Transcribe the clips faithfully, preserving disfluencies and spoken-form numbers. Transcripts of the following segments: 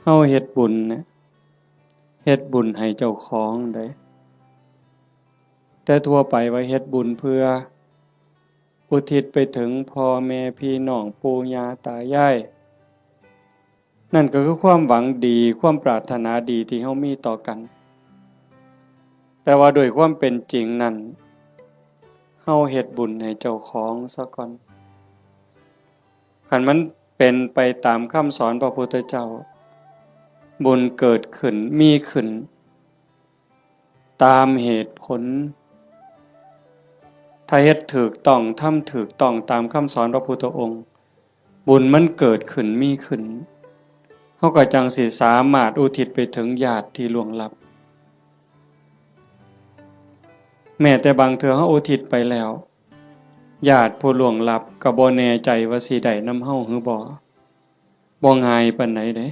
เฮาเฮ็ดบุญเนี่ย เฮ็ดบุญให้เจ้าของเด้ แต่ทั่วไปว่าเฮ็ดบุญเพื่ออุทิศไปถึงพ่อแม่พี่น้องปู่ย่าตายาย นั่นก็คือความหวังดี ความปรารถนาดีที่เฮามีต่อกัน แต่ว่าโดยความเป็นจริงนั้น เฮาเฮ็ดบุญให้เจ้าของซะก่อน คันมันเป็นไปตามคำสอนพระพุทธเจ้า บุญเกิดขึ้น มีขึ้น ตามเหตุผล ถ้าเฮ็ดถูกต้อง ทำถูกต้องตามคำสอนพระพุทธองค์ บุญมันเกิดขึ้น มีขึ้น เฮาก็จั่งสิสามารถอุทิศไปถึงญาติที่ล่วงลับ แม้แต่บางเทื่อเฮาอุทิศไปแล้ว ญาติผู้ล่วงลับก็บ่แน่ใจว่าสิได้นำเฮาหรือบ่ บ่ง่ายปานใดเด้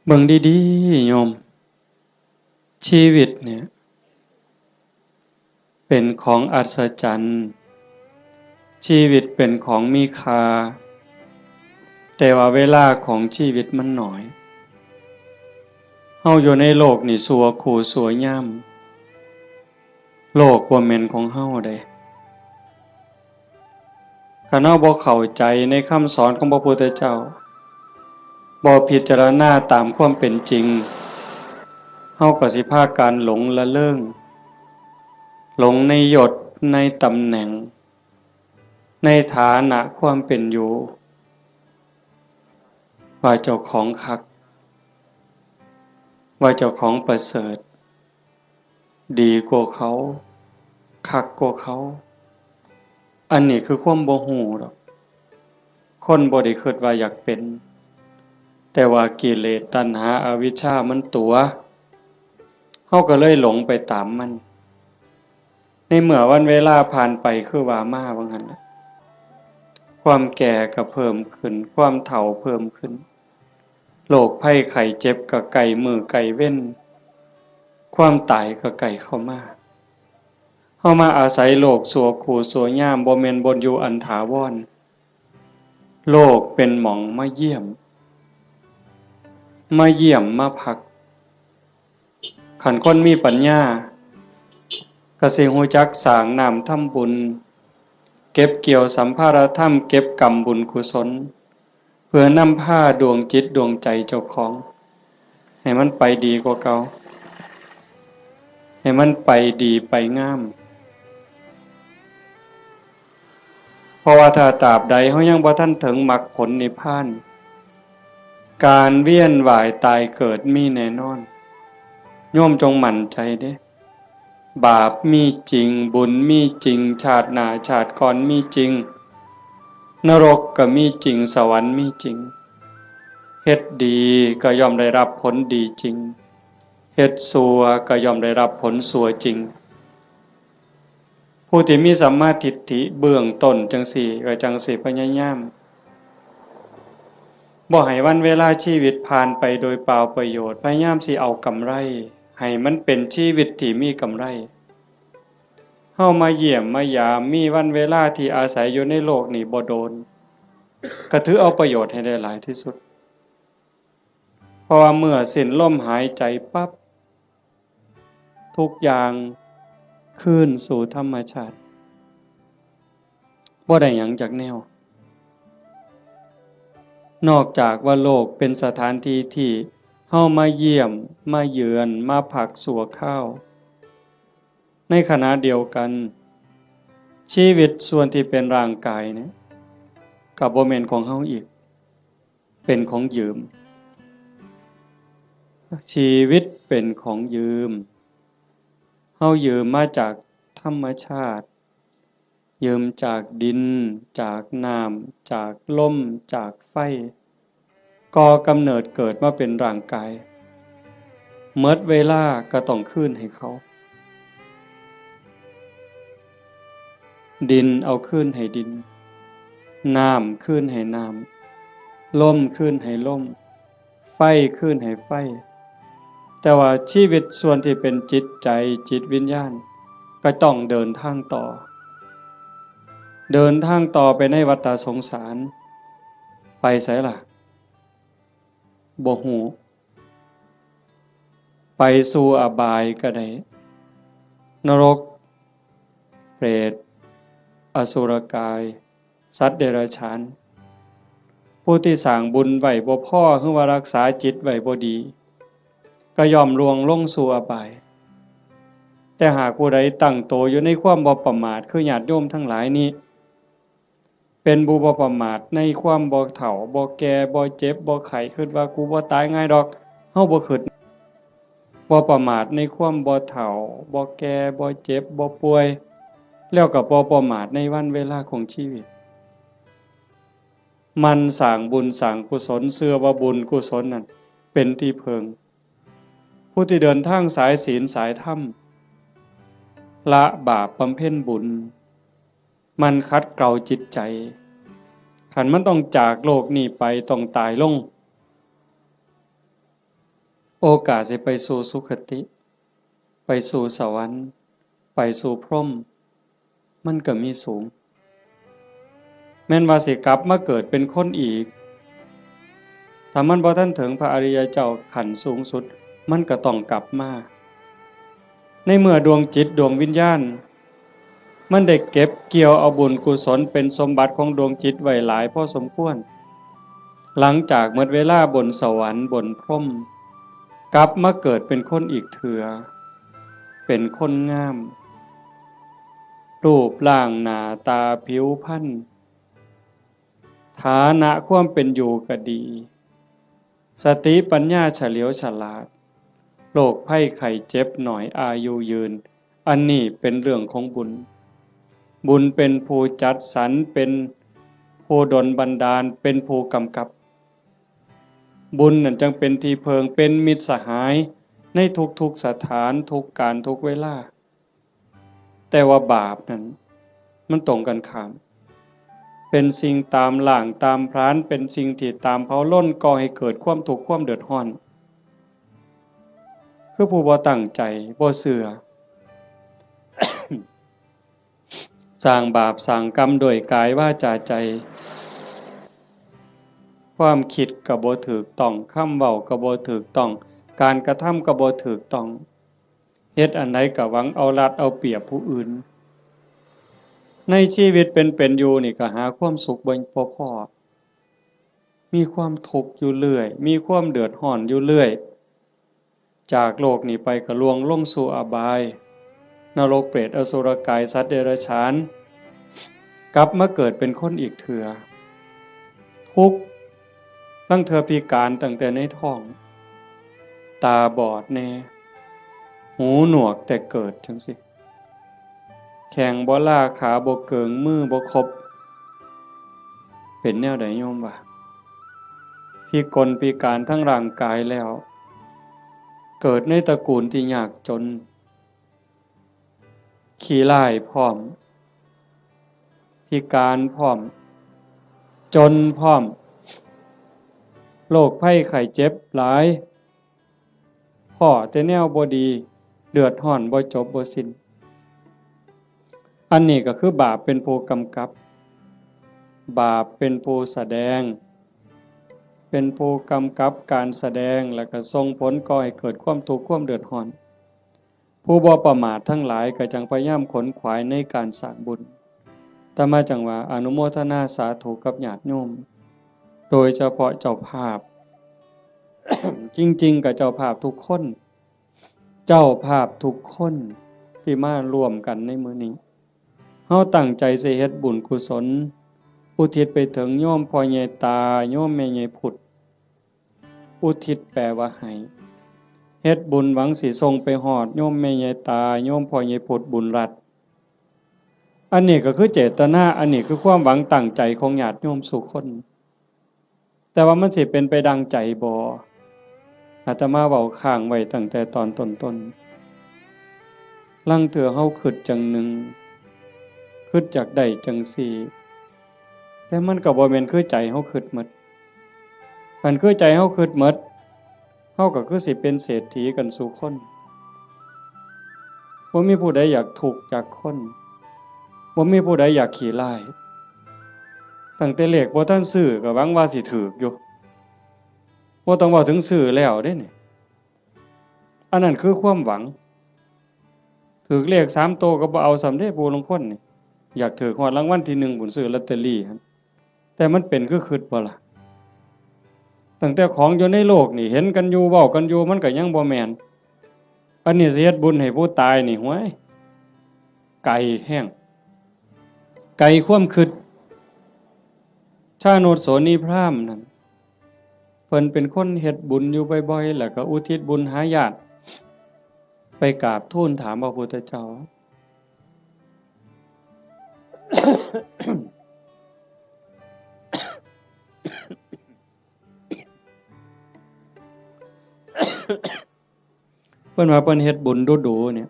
เบิ่งดีๆ โยม ชีวิตเนี่ย เป็นของอัศจรรย์ ชีวิตเป็นของมีค่า แต่ว่าเวลาของชีวิตมันน้อย เฮาอยู่ในโลกนี่ชั่วคู่ชั่วยาม โลกบ่แม่นของเฮาเด้ คันเฮาบ่เข้าใจในคำสอนของพระพุทธเจ้า บ่พิจารณาตามความเป็นจริง เฮาก็สิพากันหลงละเริง หลงในยศ ในตำแหน่ง ในฐานะความเป็นอยู่ ว่าเจ้าของคัก ว่าเจ้าของประเสริฐ ดีกว่าเขา คักกว่าเขา อันนี้คือความบ่ฮู้ดอก คนบ่ได้คิดว่าอยากเป็น แต่ว่ากิเลสตัณหาอวิชชามันตั๋ว เฮาก็เลยหลงไปตามมัน ในเมื่อวันเวลาผ่านไปคือว่ามาว่าหั่นล่ะ ความแก่ก็เพิ่มขึ้น ความเฒ่าเพิ่มขึ้น โรคภัยไข้เจ็บก็ใกล้มื้อใกล้เว็น ความตายก็ใกล้เข้ามา เฮามาอาศัยโลกชั่วคู่ชั่วยาม บ่แม่นบ่อนอยู่อันถาวร โลกเป็นหม่องมาเยี่ยม มาเยี่ยมมาพัก คันคนมีปัญญา ก็สิฮู้จักสร้างน้ำทำบุญ เก็บเกี่ยวสัมภาระธรรม เก็บกำบุญกุศล เพื่อนำพาดวงจิตดวงใจเจ้าของ ให้มันไปดีกว่าเก่า ให้มันไปดีไปงาม เพราะว่าถ้าตราบใดเฮายังบ่ทันถึงมรรคผลนิพพาน การเวียนว่ายตายเกิดมีแน่นอน โยมจงมั่นใจเด้ บาปมีจริง บุญมีจริง ชาติหน้าชาติก่อนมีจริง นรกก็มีจริง สวรรค์มีจริง เฮ็ดดีก็ย่อมได้รับผลดีจริง เฮ็ดชั่วก็ย่อมได้รับผลชั่วจริง ผู้ที่มีสัมมาทิฏฐิเบื้องต้นจั่งซี้ ก็จั่งสิพยายาม บ่ให้วันเวลาชีวิตผ่านไปโดยเปล่าประโยชน์ พยายามสิเอากำไร ให้มันเป็นชีวิตที่มีกำไร เฮามาเยี่ยมมายาม มีวันเวลาที่อาศัยอยู่ในโลกนี้บ่โดน ก็ถือเอาประโยชน์ให้ได้หลายที่สุด เพราะว่าเมื่อสิ้นลมหายใจปั๊บ ทุกอย่างคืนสู่ธรรมชาติ บ่ได้หยังจักแนว นอกจากว่าโลกเป็นสถานที่ที่เฮามาเยี่ยม มาเยือน มาพักชั่วคราว ในขณะเดียวกัน ชีวิตส่วนที่เป็นร่างกายเนี่ย ก็บ่แม่นของเฮาอีก เป็นของยืม ชีวิตเป็นของยืม เฮายืมมาจากธรรมชาติ ยืมจากดิน จากน้ำ จากลม จากไฟ ก่อกำเนิดเกิดมาเป็นร่างกาย หมดเวลาก็ต้องคืนให้เขา ดินเอาคืนให้ดิน น้ำคืนให้น้ำ ลมคืนให้ลม ไฟคืนให้ไฟ แต่ว่าชีวิตส่วนที่เป็นจิตใจ จิตวิญญาณ ก็ต้องเดินทางต่อ เดินทางต่อไปในวัฏสงสาร ไปไสล่ะ บ่ฮู้ ไปสู่อบายก็ได้ นรก เปรต อสุรกาย สัตว์เดรัจฉาน ผู้ที่สร้างบุญไว้บ่พอ หรือว่ารักษาจิตไว้บ่ดี ก็ย่อมล่วงลงสู่อบาย แต่หากผู้ใดตั้งโตอยู่ในความบ่ประมาท คือญาติโยมทั้งหลายนี้ เป็นผู้บ่ประมาทในความบ่เฒ่า บ่แก่ บ่เจ็บ บ่ไข้ คิดว่ากูบ่ตายง่ายดอก เฮาบ่คิด บ่ประมาทในความบ่เฒ่า บ่แก่ บ่เจ็บ บ่ป่วย แล้วก็บ่ประมาทในวันเวลาของชีวิต หมั่นสร้างบุญสร้างกุศล เชื่อว่าบุญกุศลนั่นเป็นที่พึ่ง ผู้ที่เดินทางสายศีลสายธรรม ละบาปบำเพ็ญบุญ หมั่นขัดเกลาจิตใจ คันมันต้องจากโลกนี้ไป ต้องตายลง โอกาสสิไปสู่สุคติ ไปสู่สวรรค์ ไปสู่พรหม มันก็มีสูง แม่นว่าสิกลับมาเกิดเป็นคนอีก ถ้ามันบ่ทันถึงพระอริยเจ้าขั้นสูงสุด มันก็ต้องกลับมา ในเมื่อดวงจิตดวงวิญญาณ มันได้เก็บเกี่ยวเอาบุญกุศลเป็นสมบัติของดวงจิตไว้หลายพอสมควร หลังจากหมดเวลาบนสวรรค์บนพรหม กลับมาเกิดเป็นคนอีกเทื่อ เป็นคนงาม รูปร่างหน้าตาผิวพรรณ ฐานะความเป็นอยู่ก็ดี สติปัญญาเฉลียวฉลาด โรคภัยไข้เจ็บน้อย อายุยืน อันนี้เป็นเรื่องของบุญ บุญเป็นผู้จัดสรร เป็นผู้ดลบันดาล เป็นผู้กำกับ บุญนั่นจังเป็นที่เพิ่ง เป็นมิตรสหายในทุกๆสถาน ทุกการ ทุกเวลา แต่ว่าบาปนั่น มันตรงกันข้าม เป็นสิ่งตามล้างตามผลาญ เป็นสิ่งที่ตามเผาลน ก่อให้เกิดความทุกข์ความเดือดร้อน คือผู้บ่ตั้งใจ บ่เชื่อ สร้างบาปสร้างกรรมด้วยกายวาจาใจ ความคิดก็บ่ถูกต้อง คำเว้าก็บ่ถูกต้อง การกระทำก็บ่ถูกต้อง เฮ็ดอันใดก็หวังเอารัดเอาเปรียบผู้อื่น ในชีวิตเป็นเป็นอยู่นี่ก็หาความสุขบ่ บ่พ้อ มีความทุกข์อยู่เรื่อย มีความเดือดร้อนอยู่เรื่อย จากโลกนี้ไปก็ล่วงลงสู่อบาย นรกเปรตอสุรกายสัตว์เดรัจฉาน กลับมาเกิดเป็นคนอีกเทื่อ ทุกข์ ลางเทื่อพิการตั้งแต่ในท้อง ตาบอดแน่ หูหนวกแต่เกิดจั่งซี้ แข้งบ่ลา ขาบ่เกิง มือบ่ครบ เป็นแนวใดโยมวะ พิกลพิการทั้งร่างกายแล้ว เกิดในตระกูลที่ยากจน ขี้ร้ายพร้อม พิการพร้อม จนพร้อม โรคภัยไข้เจ็บหลาย พ้อแต่แนวบ่ดี เดือดร้อนบ่จบบ่สิ้น อันนี้ก็คือบาปเป็นผู้กำกับ บาปเป็นผู้แสดง เป็นผู้กำกับการแสดง แล้วก็ส่งผลก่อให้เกิดความทุกข์ความเดือดร้อน ผู้บ่ประมาททั้งหลายก็จังพยายามขนขวายในการสร้างบุญ อาตมาจังว่าอนุโมทนาสาธุกับญาติโยม โดยเฉพาะเจ้าภาพ จริงๆ ก็เจ้าภาพทุกคน เจ้าภาพทุกคนที่มาร่วมกันในมื้อนี้ เฮาตั้งใจสิเฮ็ดบุญกุศล อุทิศไปถึงโยมพ่อใหญ่ตา โยมแม่ใหญ่พุด อุทิศแปลว่าให้ เฮ็ดบุญหวังสิส่งไปฮอดโยมแม่ใหญ่ตา โยมพ่อใหญ่พุดบุญรัตน์ อันนี้ก็คือเจตนา อันนี้คือความหวังตั้งใจของญาติโยมสู่คน แต่ว่ามันสิเป็นไปดังใจบ่ อาตมาเว้าค้างไว้ตั้งแต่ตอนต้นๆ ลางเทื่อเฮาคิดจั่งหนึ่ง คิดอยากได้จั่งซี้ แต่มันก็บ่แม่นคือใจเฮาคิดหมด คันคือใจเฮาคิดหมด เฮาก็คือสิเป็นเศรษฐีกันสู่คน บ่มีผู้ใดอยากทุกข์จากคน บ่มีผู้ใดอยากขี้ร้าย ตั้งแต่เลขบ่ทันซื้อก็หวังว่าสิถูกอยู่ โอ บ่ต้องเว้าถึงซื้อแล้วเด้นี่ อันนั้นคือความหวัง ถืกเลขสามโตก็บ่เอาซ้ำเด้ ผู้ลางคนนี่ อยากถืกฮอดรางวัลที่หนึ่งพุ้น ซื้อลอตเตอรี่หั่น แต่มันเป็นคือคิดบ่ล่ะ ตั้งแต่ของอยู่ในโลกนี่ เห็นกันอยู่ เว้ากันอยู่ มันก็ยังบ่แม่น อันนี้สิเฮ็ดบุญให้ผู้ตายนี่ ห้วย ไกลแฮง ไกลความคิด ชาโนชโสนีพราหมณ์นั่น เพิ่นเป็นคนเฮ็ดบุญอยู่บ่อยๆ แล้วก็อุทิศบุญหาญาติ ไปกราบทูลถามพระพุทธเจ้า เพิ่นว่าเพิ่นเฮ็ดบุญดูๆ เนี่ย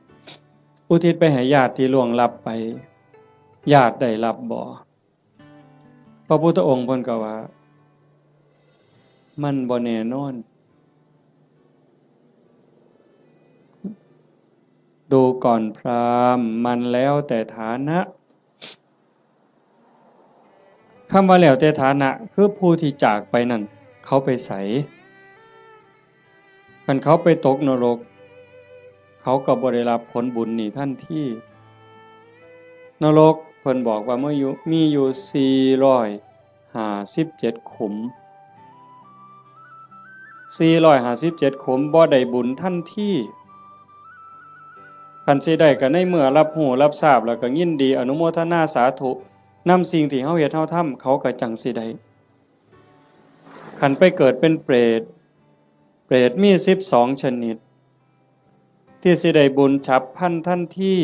อุทิศไปให้ญาติที่ล่วงลับไป ญาติได้รับบ่ พระพุทธองค์เพิ่นก็ว่า มันบ่แน่นอน ดูก่อนพราหมณ์ มันแล้วแต่ฐานะ คำว่าแล้วแต่ฐานะ คือผู้ที่จากไปนั่น เขาไปไส คันเขาไปตกนรก เขาก็บ่ได้รับผลบุญนี่ทันที นรกเพิ่นบอกว่ามีอยู่ มีอยู่สี่ร้อยห้าสิบเจ็ดขุม สี่ร้อยห้าสิบเจ็ดขุม บ่ได้บุญทันที คันสิได้ก็ในเมื่อรับรู้รับทราบแล้วก็ยินดีอนุโมทนาสาธุนำสิ่งที่เฮาเฮ็ดเฮาทำ เขาก็จั่งสิได้ คันไปเกิดเป็นเปรต เปรตมีสิบสองชนิด ที่สิได้บุญฉับพลันทันที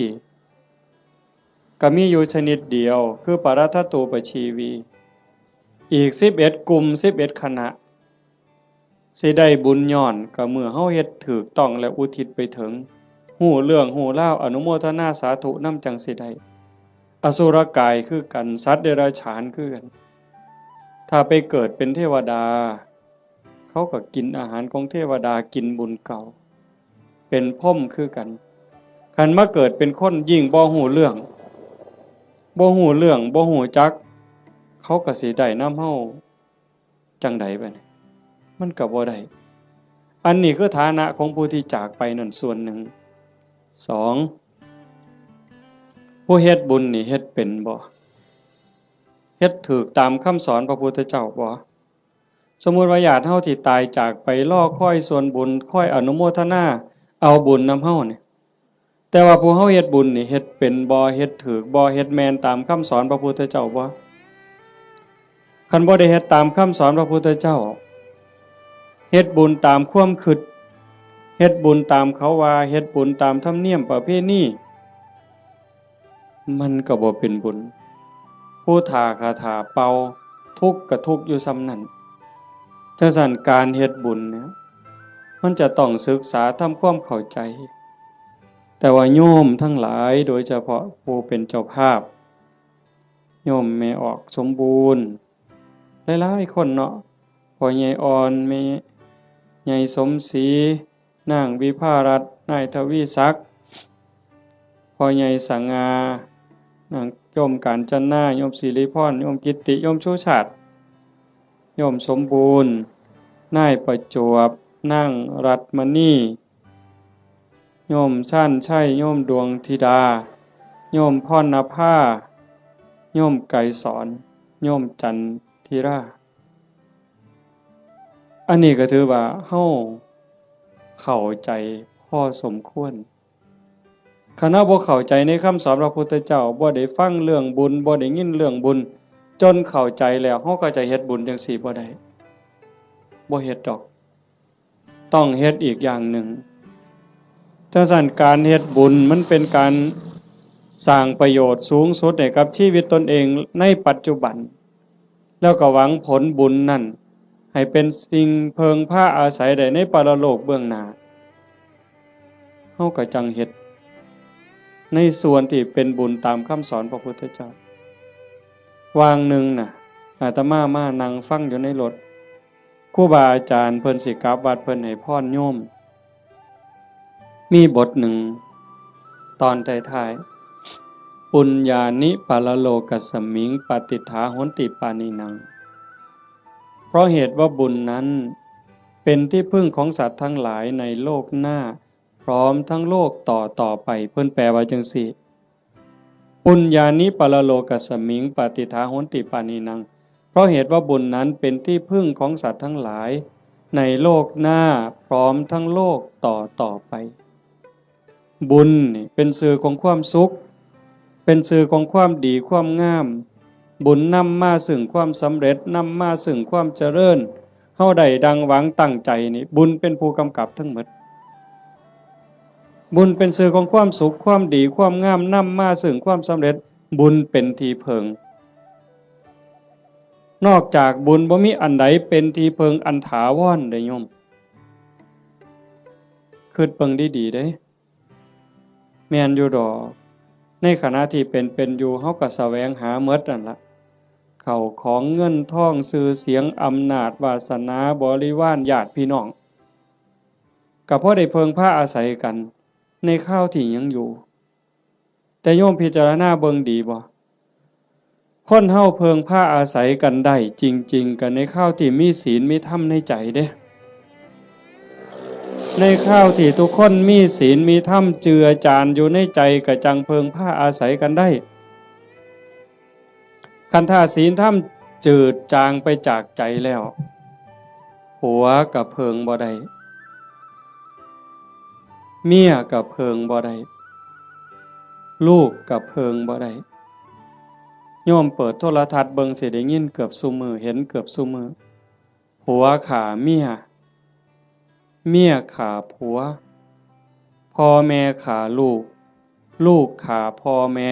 ก็มีอยู่ชนิดเดียว คือปรัตถตูปชีวี อีกสิบเอ็ดกลุ่ม สิบเอ็ดคณะ สิได้บุญย้อนก็เมื่อเฮาเฮ็ดถูกต้องและอุทิศไปถึง ฮู้เรื่องฮู้ราว อนุโมทนาสาธุนำจั่งสิได้ อสุรกายคือกัน สัตว์เดรัจฉานคือกัน ถ้าไปเกิดเป็นเทวดา เขาก็กินอาหารของเทวดา กินบุญเก่า เป็นพรหมคือกัน คันมาเกิดเป็นคนยิ่งบ่ฮู้เรื่อง บ่ฮู้เรื่อง บ่ฮู้จัก เขาก็สิได้นำเฮาจั่งใดบัดนี้ มันก็บ่ได้ อันนี้คือฐานะของผู้ที่จากไปนั่นส่วนหนึ่ง สอง ผู้เฮ็ดบุญนี่เฮ็ดเป็นบ่ เฮ็ดถูกตามคำสอนพระพุทธเจ้าบ่ สมมุติว่าญาติเฮาที่ตายจากไปรอคอยส่วนบุญ คอยอนุโมทนาเอาบุญนำเฮานี่ แต่ว่าผู้เฮาเฮ็ดบุญนี่เฮ็ดเป็นบ่ เฮ็ดถูกบ่ เฮ็ดแม่นตามคำสอนพระพุทธเจ้าบ่ คันบ่ได้เฮ็ดตามคำสอนพระพุทธเจ้า เฮ็ดบุญตามความคิด เฮ็ดบุญตามเขาว่า เฮ็ดบุญตามธรรมเนียมประเพณี มันก็บ่เป็นบุญ ผู้ถ้าคาถาเป่า ทุกข์ก็ทุกข์อยู่ส่ำนั้น จั่งซั้นการเฮ็ดบุญเนี่ย มันจะต้องศึกษาทำความเข้าใจ แต่ว่าโยมทั้งหลาย โดยเฉพาะผู้เป็นเจ้าภาพ โยมแม่ออกสมบูรณ์ หลายๆคนเนาะ พ่อใหญ่อ่อน แม่ใหญ่สมศรี นางวิภารัตน์ นายทวีศักดิ์ พ่อใหญ่สง่า นางโยมกาญจนา โยมสิริพร โยมกิตติ โยมชูชาติ โยมสมบูรณ์ นายประจวบ นางรัตน์มณี โยมชาญชัย โยมดวงธิดา โยมพรณภา โยมไกรสอน โยมจันทิรา อันนี้ก็ถือว่าเฮาเข้าใจพอสมควร คันเฮาบ่เข้าใจในคำสอนพระพุทธเจ้า บ่ได้ฟังเรื่องบุญ บ่ได้ยินเรื่องบุญ จนเข้าใจแล้ว เฮาก็จะเฮ็ดบุญจั่งซี้บ่ได้ บ่เฮ็ดดอก ต้องเฮ็ดอีกอย่างหนึ่ง จั่งซั้นการเฮ็ดบุญมันเป็นการสร้างประโยชน์สูงสุดให้กับชีวิตตนเองในปัจจุบัน แล้วก็หวังผลบุญนั่นให้เป็นสิ่งเพิ่งพาอาศัยได้ในปรโลกเบื้องหน้า เฮาก็จั่งเฮ็ดในส่วนที่เป็นบุญตามคำสอนพระพุทธเจ้า วางหนึ่งน่ะ อาตมามานั่งฟังอยู่ในรถ ครูบาอาจารย์เพิ่นสิกลับวัด เพิ่นให้พรโยม มีบทหนึ่ง ตอนท้ายๆ ปุญญานิปรโลกัสมิง ปาติฏฐาโหนติปาณินัง เพราะเหตุว่าบุญนั้น เป็นที่พึ่งของสัตว์ทั้งหลายในโลกหน้า พร้อมทั้งโลกต่อต่อไป เพิ่นแปลว่าจั่งซี้ ปุญญานิปรโลกัสมิง ปฏิฏฐาโหนติปาณีนัง เพราะเหตุว่าบุญนั้นเป็นที่พึ่งของสัตว์ทั้งหลาย ในโลกหน้าพร้อมทั้งโลกต่อต่อไป บุญนี่เป็นชื่อของความสุข เป็นชื่อของความดีความงาม บุญนำมาซึ่งความสำเร็จ นำมาซึ่งความเจริญ เฮาได้ดังหวังตั้งใจนี่ บุญเป็นผู้กำกับทั้งหมด บุญเป็นชื่อของความสุข ความดี ความงาม นำมาซึ่งความสำเร็จ บุญเป็นที่เพิ่ง นอกจากบุญบ่มีอันใดเป็นที่เพิ่งอันถาวรเด้โยม คิดเบิ่งดีๆเด้ แม่นอยู่ดอก ในขณะที่เป็นเป็นอยู่ เฮาก็แสวงหาหมดนั่นละ เข้าของเงินทอง ชื่อเสียง อำนาจ วาสนา บริวาร ญาติพี่น้อง ก็พอได้เพิ่งพาอาศัยกัน ในคราวที่ยังอยู่ แต่โยมพิจารณาเบิ่งดีบ่ คนเฮาเพิ่งพาอาศัยกันได้จริงๆ ก็ในคราวที่มีศีลมีธรรมในใจเด้ ในคราวที่ทุกคนมีศีลมีธรรมเจือจานอยู่ในใจ ก็จั่งเพิ่งพาอาศัยกันได้ คันถ้าศีลธรรมจืดจางไปจากใจแล้ว ผัวก็เพิ่งบ่ได้ เมียก็เพิ่งบ่ได้ ลูกก็เพิ่งบ่ได้ โยมเปิดโทรทัศน์เบิ่งสิได้ยินเกือบซุมื้อ เห็นเกือบซุมื้อ ผัวฆ่าเมีย เมียฆ่าผัว พ่อแม่ฆ่าลูก ลูกฆ่าพ่อแม่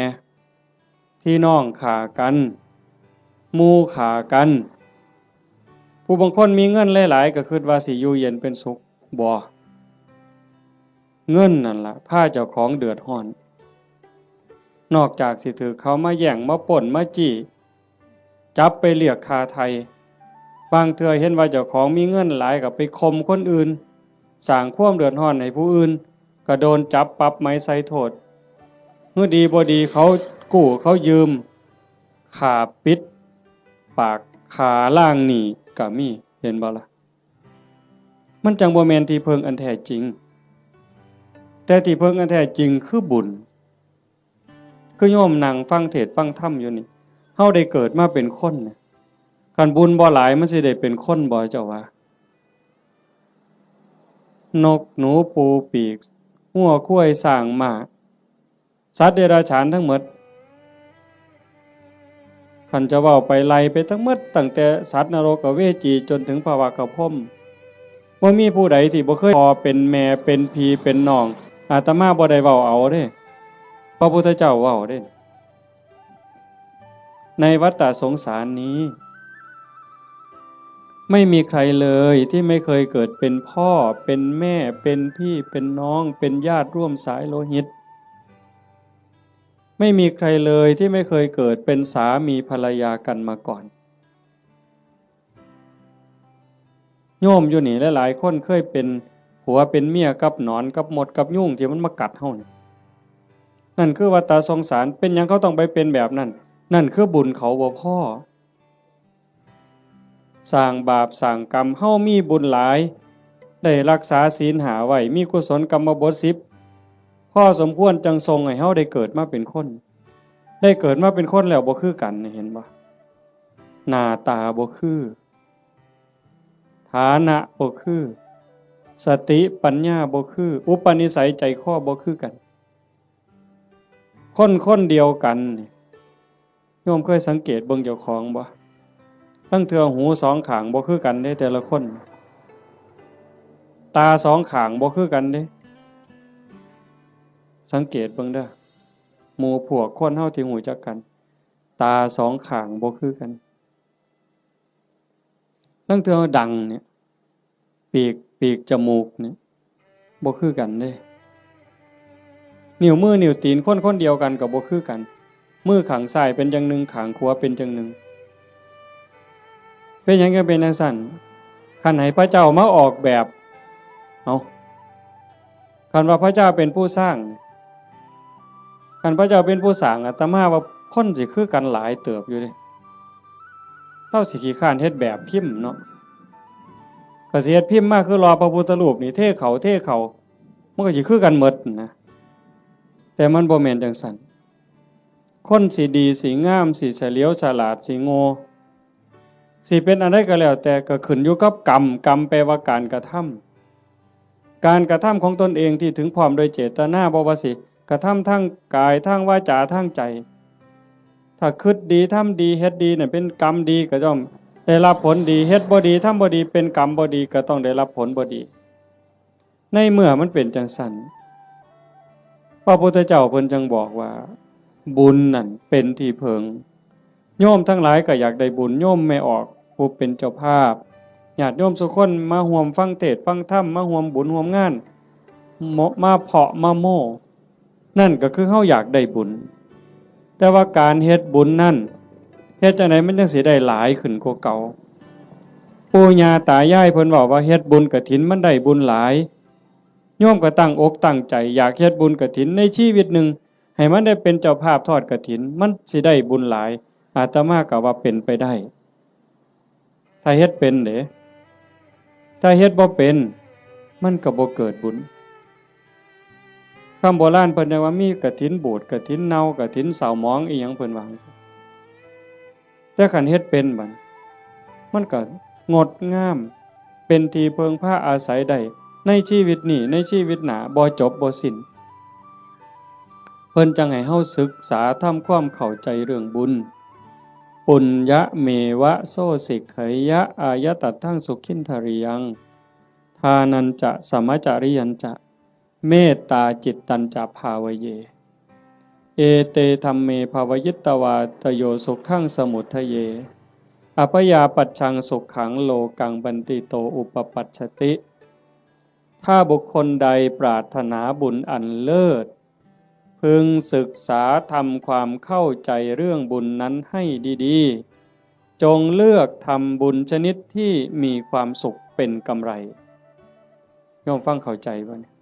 พี่น้องฆ่ากัน หมู่ฆ่ากัน ผู้บางคนมีเงินหลายๆ ก็คิดว่าสิอยู่เย็นเป็นสุข บ่ เงินนั่นล่ะพาเจ้าของเดือดร้อน นอกจากสิถืกเขามาแย่ง มาปล้น มาจี้ จับไปเรียกค่าไถ่ บางเทื่อเห็นว่าเจ้าของมีเงินหลายก็ไปข่มคนอื่น สร้างความเดือดร้อนให้ผู้อื่น ก็โดนจับปรับใหม่ใส่โทษ เมื่อดีบ่ดีเขากู้เขายืม ฆ่าปิดปาก ฆ่าล้างหนี้ก็มี เห็นบ่ล่ะ มันจั่งบ่แม่นที่เพิ่งอันแท้จริง แต่ที่เพิ่งอันแท้จริงคือบุญ คือโยมนั่งฟังเทศน์ฟังธรรมอยู่นี่ เฮาได้เกิดมาเป็นคนเนี่ย คันบุญบ่หลายมันสิได้เป็นคนบ่เจ้าว่า นกหนูปูปีก งัวควายช้างม้า สัตว์เดรัจฉานทั้งหมด คันจะเว้าไปไล่ไปทั้งหมด ตั้งแต่สัตว์นรกอเวจีจนถึงพระวากพรหม บ่มีผู้ใดที่บ่เคยพ่อเป็นแม่เป็นพี่เป็นน้อง อาตมาบ่ได้เว้าเอาเด้ พระพุทธเจ้าเว้าเด้ ในวัฏฏะสงสารนี้ ไม่มีใครเลยที่ไม่เคยเกิดเป็นพ่อ เป็นแม่ เป็นพี่ เป็นน้อง เป็นญาติร่วมสายโลหิต ไม่มีใครเลยที่ไม่เคยเกิดเป็นสามีภรรยากันมาก่อน โยมอยู่นี่หลายๆคนเคยเป็นผัวเป็นเมียกับหนอนกับมดกับยุงที่มันมากัดเฮานี่ นั่นคือวัฏฏะสงสาร เป็นหยังเขาต้องไปเป็นแบบนั้น นั่นคือบุญเขาบ่พอ สร้างบาปสร้างกรรม เฮามีบุญหลาย ได้รักษาศีลห้าไว้ มีกุศลกรรมบทสิบ พอสมควรจั่งส่งให้เฮาได้เกิดมาเป็นคน ได้เกิดมาเป็นคนแล้วบ่คือกันนี่ เห็นบ่ หน้าตาบ่คือ ฐานะบ่คือ สติปัญญาบ่คือ อุปนิสัยใจคอบ่คือกัน คนคนเดียวกันนี่ โยมเคยสังเกตเบิ่งเจ้าของบ่ ลางเทื่อหูสองข้างบ่คือกันเด้ แต่ละคน ตาสองข้างบ่คือกันเด้ สังเกตเบิ่งเด้อ หมู่พวกคนเฮาที่รู้จักกัน ตาสองข้างบ่คือกัน ลางเทื่อดังเนี่ย ปีก ปีกจมูกเนี่ย บ่คือกันเด้ นิ้วมือนิ้วตีนคนคนเดียวกันก็บ่คือกัน มือข้างซ้ายเป็นจั่งหนึ่ง ข้างขวาเป็นจั่งหนึ่ง เป็นหยังจั่งเป็นจั่งซั้น คันให้พระเจ้ามาออกแบบ เอ้า คันว่าพระเจ้าเป็นผู้สร้าง คันพระเจ้าเป็นผู้สร้าง อาตมาว่าคนสิคือกันหลายเติบอยู่เด้ ลาวสิขี้คร้านเฮ็ดแบบพิมพ์เนาะ ก็สิเฮ็ดพิมพ์มาคือหล่อพระพุทธรูปนี่ เทเข้า เทเข้า มันก็สิคือกันหมดนะ แต่มันบ่แม่นจังซั่น คนสิดี สิงาม สิเฉลียวฉลาด สิโง่ สิเป็นอันใดก็แล้วแต่ ก็ขึ้นอยู่กับกรรม กรรมแปลว่าการกระทำ การกระทำของตนเองที่ถึงพร้อมโดยเจตนา บ่ว่าสิกระทำทางกาย ทางวาจา ทางใจ ถ้าคิดดี ทำดี เฮ็ดดีเนี่ยเป็นกรรมดี ก็ย่อมได้รับผลดี เฮ็ดบ่ดี ทำบ่ดี เป็นกรรมบ่ดี ก็ต้องได้รับผลบ่ดี ในเมื่อมันเป็นจังซั่น พระพุทธเจ้าเพิ่นจังบอกว่า บุญนั่นเป็นที่เพิง โยมทั้งหลายก็อยากได้บุญ โยมแม่ออกผู้เป็นเจ้าภาพ ญาติโยมสุคนมาร่วมฟังเทศน์ฟังธรรม มาร่วมบุญร่วมงาน มาเพาะมาโม้ นั่นก็คือเฮาอยากได้บุญ แต่ว่าการเฮ็ดบุญนั่น เฮ็ดจั่งใดมันจั่งสิได้หลายขึ้นกว่าเก่า ปู่ย่าตายายเพิ่นเว้าว่าเฮ็ดบุญกฐินมันได้บุญหลาย โยมก็ตั้งอกตั้งใจอยากเฮ็ดบุญกฐินในชีวิตหนึ่ง ให้มันได้เป็นเจ้าภาพทอดกฐิน มันสิได้บุญหลาย อาตมาก็ว่าเป็นไปได้ ถ้าเฮ็ดเป็นเด้ ถ้าเฮ็ดบ่เป็น มันก็บ่เกิดบุญ คำโบราณเพิ่นเรียกว่ามีกฐินบูด กฐินเน่า กฐินเศร้าหมอง อีหยังเพิ่นว่าจั่งซี้ แต่คันเฮ็ดเป็นบัด มันก็งดงาม เป็นที่เพิ่งพาอาศัยได้ ในชีวิตนี้ ในชีวิตหน้า บ่จบบ่สิ้น เพิ่นจั่งให้เฮาศึกษาทำความเข้าใจเรื่องบุญ ปุญญะเมวะโสสิกขยะ อายะตัตถังสุขินทริยัง ทานัญจะ สมจริยัญจะ เมตตาจิตตัญจะ ภาวะเย เอเตธัมเม ภวยิตวา ตโยสุขังสมุททเย อัพยาปัชชังสุขัง โลกังบันติโต อุปปัชชติ ถ้าบุคคลใดปรารถนาบุญอันเลิศ พึงศึกษาทำความเข้าใจเรื่องบุญนั้นให้ดีๆ จงเลือกทำบุญชนิดที่มีความสุขเป็นกำไร โยมฟังเข้าใจบ่เนี่ย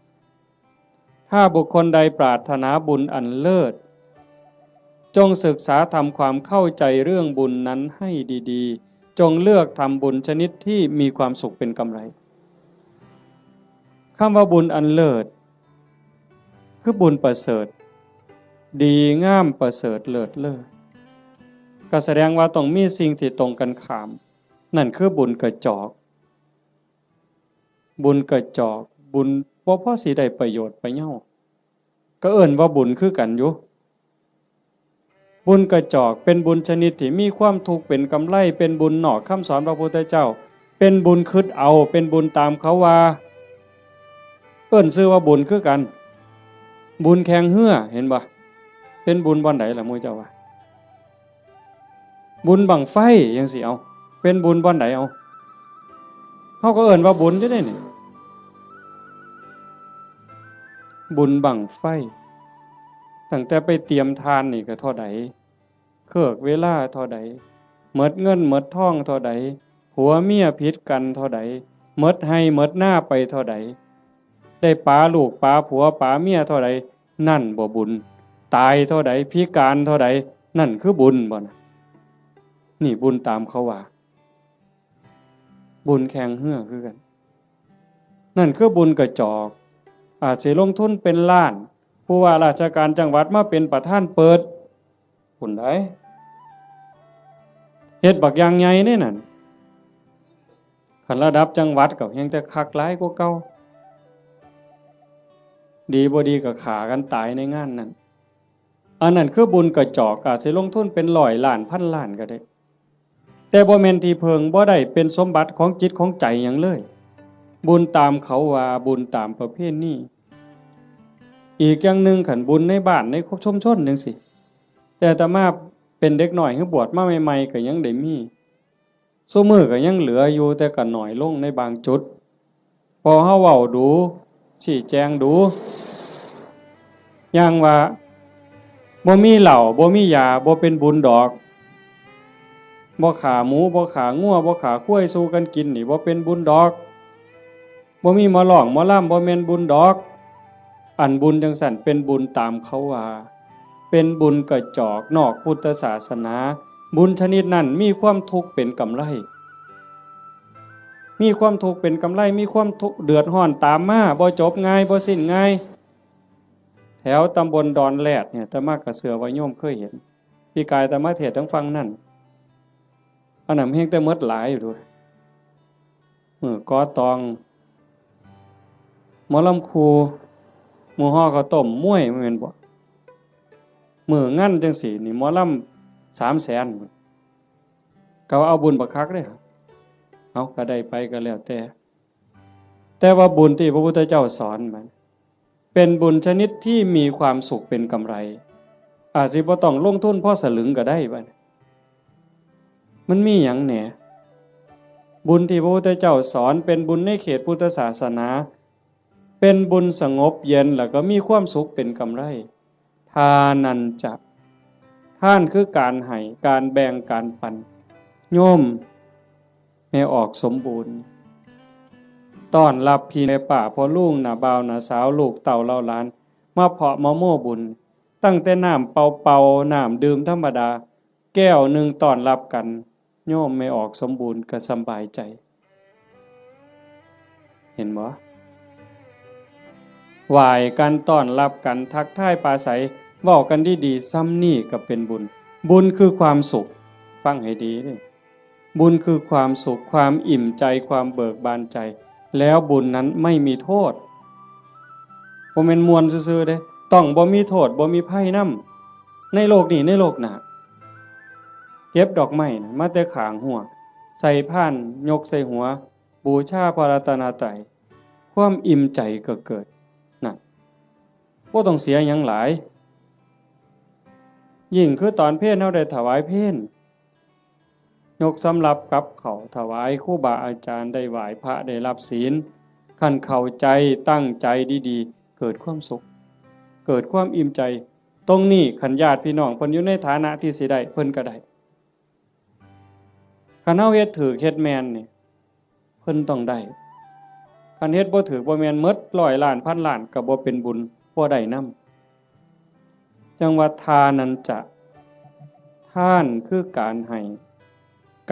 ถ้าบุคคลใดปรารถนาบุญอันเลิศ จงศึกษาทำความเข้าใจเรื่องบุญนั้นให้ดีๆ จงเลือกทำบุญชนิดที่มีความสุขเป็นกำไร คำว่าบุญอันเลิศ คือบุญประเสริฐ ดีงามประเสริฐเลิศเลอ ก็แสดงว่าต้องมีสิ่งที่ตรงกันข้าม นั่นคือบุญกระจอก บุญกระจอก บุญบ่พอสิได้ประโยชน์ประเยา ก็เอิ้นว่าบุญคือกันอยู่ บุญกระจอกเป็นบุญชนิดที่มีความทุกข์เป็นกำไร เป็นบุญนอกคำสอนพระพุทธเจ้า เป็นบุญคิดเอา เป็นบุญตามเขาว่า เอิ้นชื่อว่าบุญคือกัน บุญแข่งเฮือ เห็นบ่ เป็นบุญบ่อนใดล่ะหมู่เจ้าว่า บุญบั้งไฟจั่งซี้ เอา เป็นบุญบ่อนใด เอา เฮาก็เอิ้นว่าบุญอยู่เด้นี่ บุญบั้งไฟ ตั้งแต่ไปเตรียมถ่านนี่ก็เท่าใด เคิกเวลาเท่าใด หมดเงินหมดทองเท่าใด ผัวเมียผิดกันเท่าใด หมดไฮ่หมดนาไปเท่าใด ได้ป๋าลูกป๋าผัวป๋าเมียเท่าใด นั่นบ่บุญ ตายเท่าใด พิการเท่าใด นั่นคือบุญบ่นะ นี่บุญตามเขาว่า บุญแข่งเฮือคือกัน นั่นคือบุญกระจอก อาจสิลงทุนเป็นล้าน ผู้ว่าราชการจังหวัดมาเป็นประธานเปิด พุ้นใด๋ เฮ็ดบักอย่างใหญ่เด้นั่น คันระดับจังหวัดก็แฮ่งแต่คักหลายกว่าเก่า ดีบ่ดีก็ฆ่ากันตายในงานนั่น อันนั้นคือบุญกระจอก อาจสิลงทุนเป็นร้อยล้านพันล้านก็ได้ แต่บ่แม่นที่เพิ่ง บ่ได้เป็นสมบัติของจิตของใจหยังเลย บุญตามเขาว่า บุญตามประเพณี อีกอย่างหนึ่ง คันบุญในบ้านในชุมชนจั่งซี้ แต่อาตมาเป็นเด็กน้อย คือบวชมาใหม่ๆ ก็ยังได้มี ซุมื้อก็ยังเหลืออยู่ แต่ก็น้อยลงในบางจุด พอเฮาเว้าดู๋ ชี้แจงดู๋ อย่างว่า บ่มีเหล้า บ่มียา บ่เป็นบุญดอก บ่ฆ่าหมู บ่ฆ่างัว บ่ฆ่าควายสู่กันกินนี่ บ่เป็นบุญดอก บ่มีหมอร้องหมอลำ บ่แม่นบุญดอก อันบุญจั่งซั้นเป็นบุญตามเขาว่า เป็นบุญกระจอกนอกพุทธศาสนา บุญชนิดนั้นมีความทุกข์เป็นกำไร มีความทุกข์เป็นกำไร มีความทุกข์เดือดร้อนตามมา บ่จบง่าย บ่สิ้นง่าย แถวตำบลดอนแรดเนี่ย อาตมาก็เชื่อว่าโยมเคยเห็น ปีกายอาตมาเทศน์ทางฝั่งนั่น อันนั้นแฮงแต่หมดหลายอยู่เด้อ มื้อก่อตอง หมอลำครู มื้อห่อข้าวต้ม มวย แม่นบ่ มื้องานจั่งซี้นี่ หมอลำสามแสน ก็ว่าเอาบุญบักคักเด้ เอา ก็ได้ไปก็แล้วแต่ แต่ว่าบุญที่พระพุทธเจ้าสอนมัน เป็นบุญชนิดที่มีความสุขเป็นกำไร อาจสิบ่ต้องลงทุนพอสลึงก็ได้บัดนี้ มันมีหยังแหน่ บุญที่พระพุทธเจ้าสอนเป็นบุญในเขตพุทธศาสนา เป็นบุญสงบเย็นแล้วก็มีความสุขเป็นกำไร ทานัญจะ ทานคือการให้ การแบ่ง การปัน โยมแม่ออกสมบูรณ์ ต้อนรับพี่แม่ป้าพ่อลุงน้าบ่าวน้าสาว ลูกเต้าเหล่าหลาน มาเพาะมาโม้บุญ ตั้งแต่น้ำเปล่าๆ น้ำดื่มธรรมดา แก้วหนึ่งต้อนรับกัน โยมแม่ออกสมบูรณ์ก็สำบายใจ เห็นบ่ ไหว้กัน ต้อนรับกัน ทักทายปราศรัย เว้ากันดีๆ ส่ำนี้ก็เป็นบุญ บุญคือความสุข ฟังให้ดีเด้อ บุญคือความสุข ความอิ่มใจ ความเบิกบานใจ แล้วบุญนั้นไม่มีโทษ บ่แม่นม่วนซื่อๆเด้ ต้องบ่มีโทษ บ่มีภัยนำ ในโลกนี้ ในโลกหน้า เก็บดอกไม้นะ มาแต่ข้างฮั้ว ใส่พาน ยกใส่หัว บูชาพระรัตนตรัย ความอิ่มใจก็เกิด นั่น บ่ต้องเสียหยังหลาย ยิ่งคือตอนเพลเฮาได้ถวายเพล ยกสำรับกับข้าวถวายครูบาอาจารย์ ได้ไหว้พระ ได้รับศีล คันเข้าใจ ตั้งใจดีๆ เกิดความสุข เกิดความอิ่มใจ ตรงนี้คันญาติพี่น้องเพิ่นอยู่ในฐานะที่สิได้ เพิ่นก็ได้ คันเฮาเฮ็ดถูก เฮ็ดแม่นนี่ เพิ่นต้องได้ คันเฮ็ดบ่ถูกบ่แม่น หมดร้อยล้าน พันล้าน ก็บ่เป็นบุญ บ่ได้นำ จั่งว่าทานัญจะ ทานคือการให้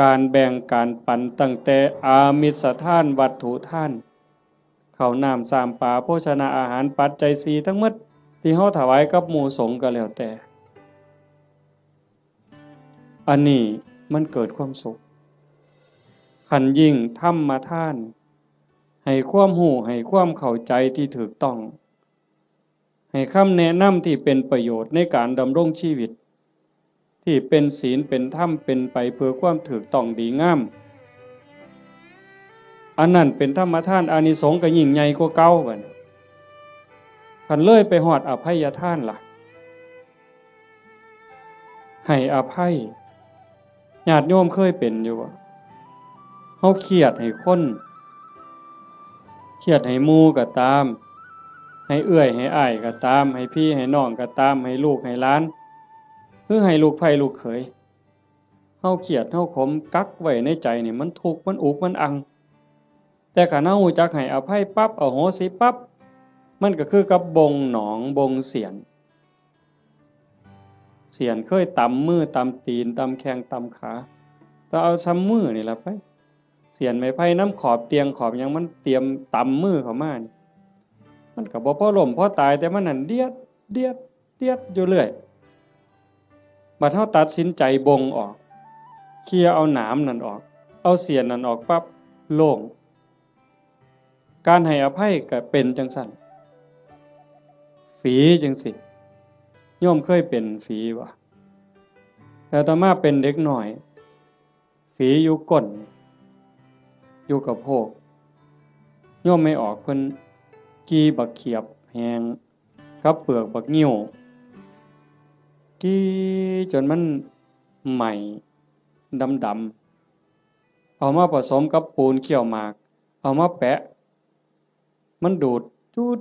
การแบ่ง การปัน ตั้งแต่อามิสทาน วัตถุทาน ข้าวน้ำ ซ้ำปลา โภชนาอาหาร ปัจจัยสี่ทั้งหมด ที่เฮาถวายกับหมู่สงฆ์ก็แล้วแต่ อันนี้มันเกิดความสุข คันยิ่งธรรมทาน ให้ความรู้ ให้ความเข้าใจที่ถูกต้อง ให้คำแนะนำที่เป็นประโยชน์ในการดำรงชีวิต ที่เป็นศีล เป็นธรรม เป็นไปเพื่อความถูกต้องดีงาม อันนั้นเป็นธรรมทาน อานิสงส์ก็ยิ่งใหญ่กว่าเก่าบัดนี้ คันเลยไปฮอดอภัยทานล่ะ ให้อภัย ญาติโยมเคยเป็นอยู่บ่ เฮาเครียดให้คน เครียดให้หมู่ก็ตาม ให้เอื้อยให้อ้ายก็ตาม ให้พี่ให้น้องก็ตาม ให้ลูกให้หลาน หรือให้ลูกใผลูกเขย เฮาเครียด เฮาขม กักไว้ในใจนี่ มันทุกข์ มันอุก มันอัง แต่คันเฮารู้จักให้อภัยปั๊บ อโหสิปั๊บ มันก็คือกับบ่งหนอง บ่งเสี้ยน เสี้ยนเคยตำมือ ตำตีน ตำแข้ง ตำขา ก็เอาส่ำมือนี่ล่ะไป เสี้ยนไม้ไผ่นำขอบเตียงขอบหยัง มันเตรียมตำมือเข้ามานี่ มันก็บ่พอล้มพอตาย แต่มันนั่นเดียด เดียด เดียดอยู่เรื่อย บัดเฮาตัดสินใจบ่งออก เคลียร์เอาหนามนั่นออก เอาเสี้ยนนั่นออกปั๊บ โล่ง การให้อภัยก็เป็นจั่งซั้น ฝีจั่งซี้ โยมเคยเป็นฝีบ่ แต่อาตมาเป็นเด็กน้อย ฝีอยู่ก้น อยู่กะโพก โยมแม่ออกเพิ่นขี่บักเขียบแห้ง กับเปลือกบักงิ้ว ขี่จนมันไหม้ดำๆ เอามาผสมกับปูนเคี่ยวหมาก เอามาแปะ มันดูด จูด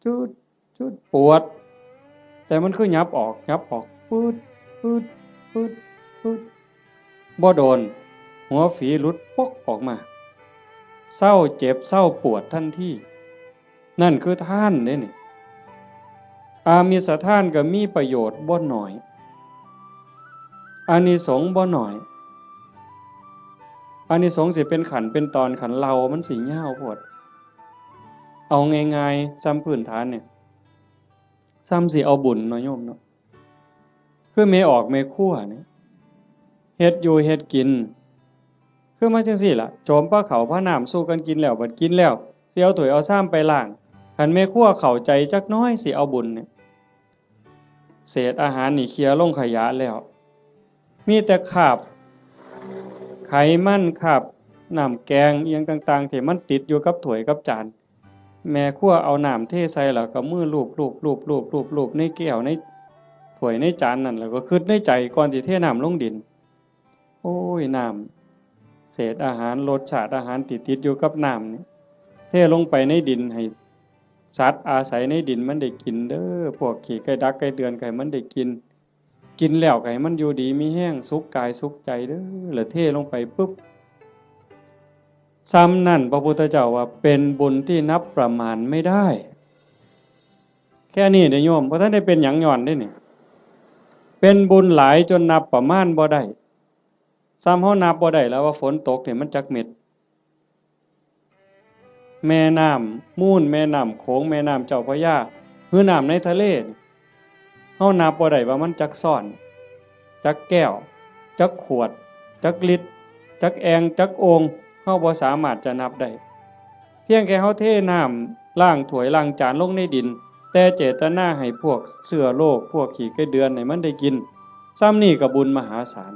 จูด จูด ปวด แต่มันคือหยับออก หยับออก ปืด ปืด ปืด ปืด บ่โดน หัวฝีหลุดปกออกมา เซาเจ็บ เซาปวดทันที นั่นคือทานเด้นี่ อามิสทานก็มีประโยชน์บ่น้อย อานิสงส์บ่น้อย อานิสงส์สิเป็นขั้นเป็นตอน คันเล่ามันสิยาวโพด เอาง่ายๆ ส่ำพื้นฐานเนี่ย ส่ำสิเอาบุญเนาะโยมเนาะ คือแม่ออกแม่ครัวเนี่ย เฮ็ดอยู่เฮ็ดกิน คือมาจั่งซี้ล่ะ โจมพาข้าวพาน้ำสู่กันกินแล้ว บัดกินแล้ว สิเอาถ้วยเอาชามไปล้าง คันแม่ครัวเข้าใจจักหน่อย สิเอาบุญเนี่ย เศษอาหารนี่เคลียร์ลงขยะแล้ว มีแต่คราบไขมัน คราบน้ำแกงอิหยังต่างๆ ที่มันติดอยู่กับถ้วยกับจาน แม่ครัวเอาน้ำเทใส่แล้วก็มือลูบๆๆๆๆในแก้วในถ้วยในจานนั่น แล้วก็คิดในใจก่อนสิเทน้ำลงดิน โอ้ย น้ำ เศษอาหาร รสชาติอาหารที่ติดอยู่กับน้ำนี่ เทลงไปในดิน ให้สัตว์อาศัยในดินมันได้กินเด้อ พวกขี้ไก่ดักไก่เดือนก็ให้มันได้กิน กินแล้วก็ให้มันอยู่ดีมีแฮง สุขกายสุขใจเด้อ แล้วเทลงไปปุ๊บ ส่ำนั่นพระพุทธเจ้าว่าเป็นบุญที่นับประมาณไม่ได้ แค่นี้เด้อโยม บ่ทันได้เป็นหยังย้อนเด้นี่ เป็นบุญหลายจนนับประมาณบ่ได้ ส่ำเฮานับบ่ได้แล้วว่าฝนตกนี่มันจักเม็ด แม่น้ำมูล แม่น้ำโขง แม่น้ำเจ้าพระยา หรือน้ำในทะเลนี่ เฮานับบ่ได้ว่ามันจักซ้อน จักแก้ว จักขวด จักลิตร จักแอ่ง จักโอ่ง เฮาบ่สามารถจะนับได้ เพียงแค่เฮาเทน้ำล้างถ้วยล้างจานลงในดิน แต่เจตนาให้พวกเชื้อโรค พวกขี้ไก่เดือนให้มันได้กิน ส่ำนี่ก็บุญมหาศาล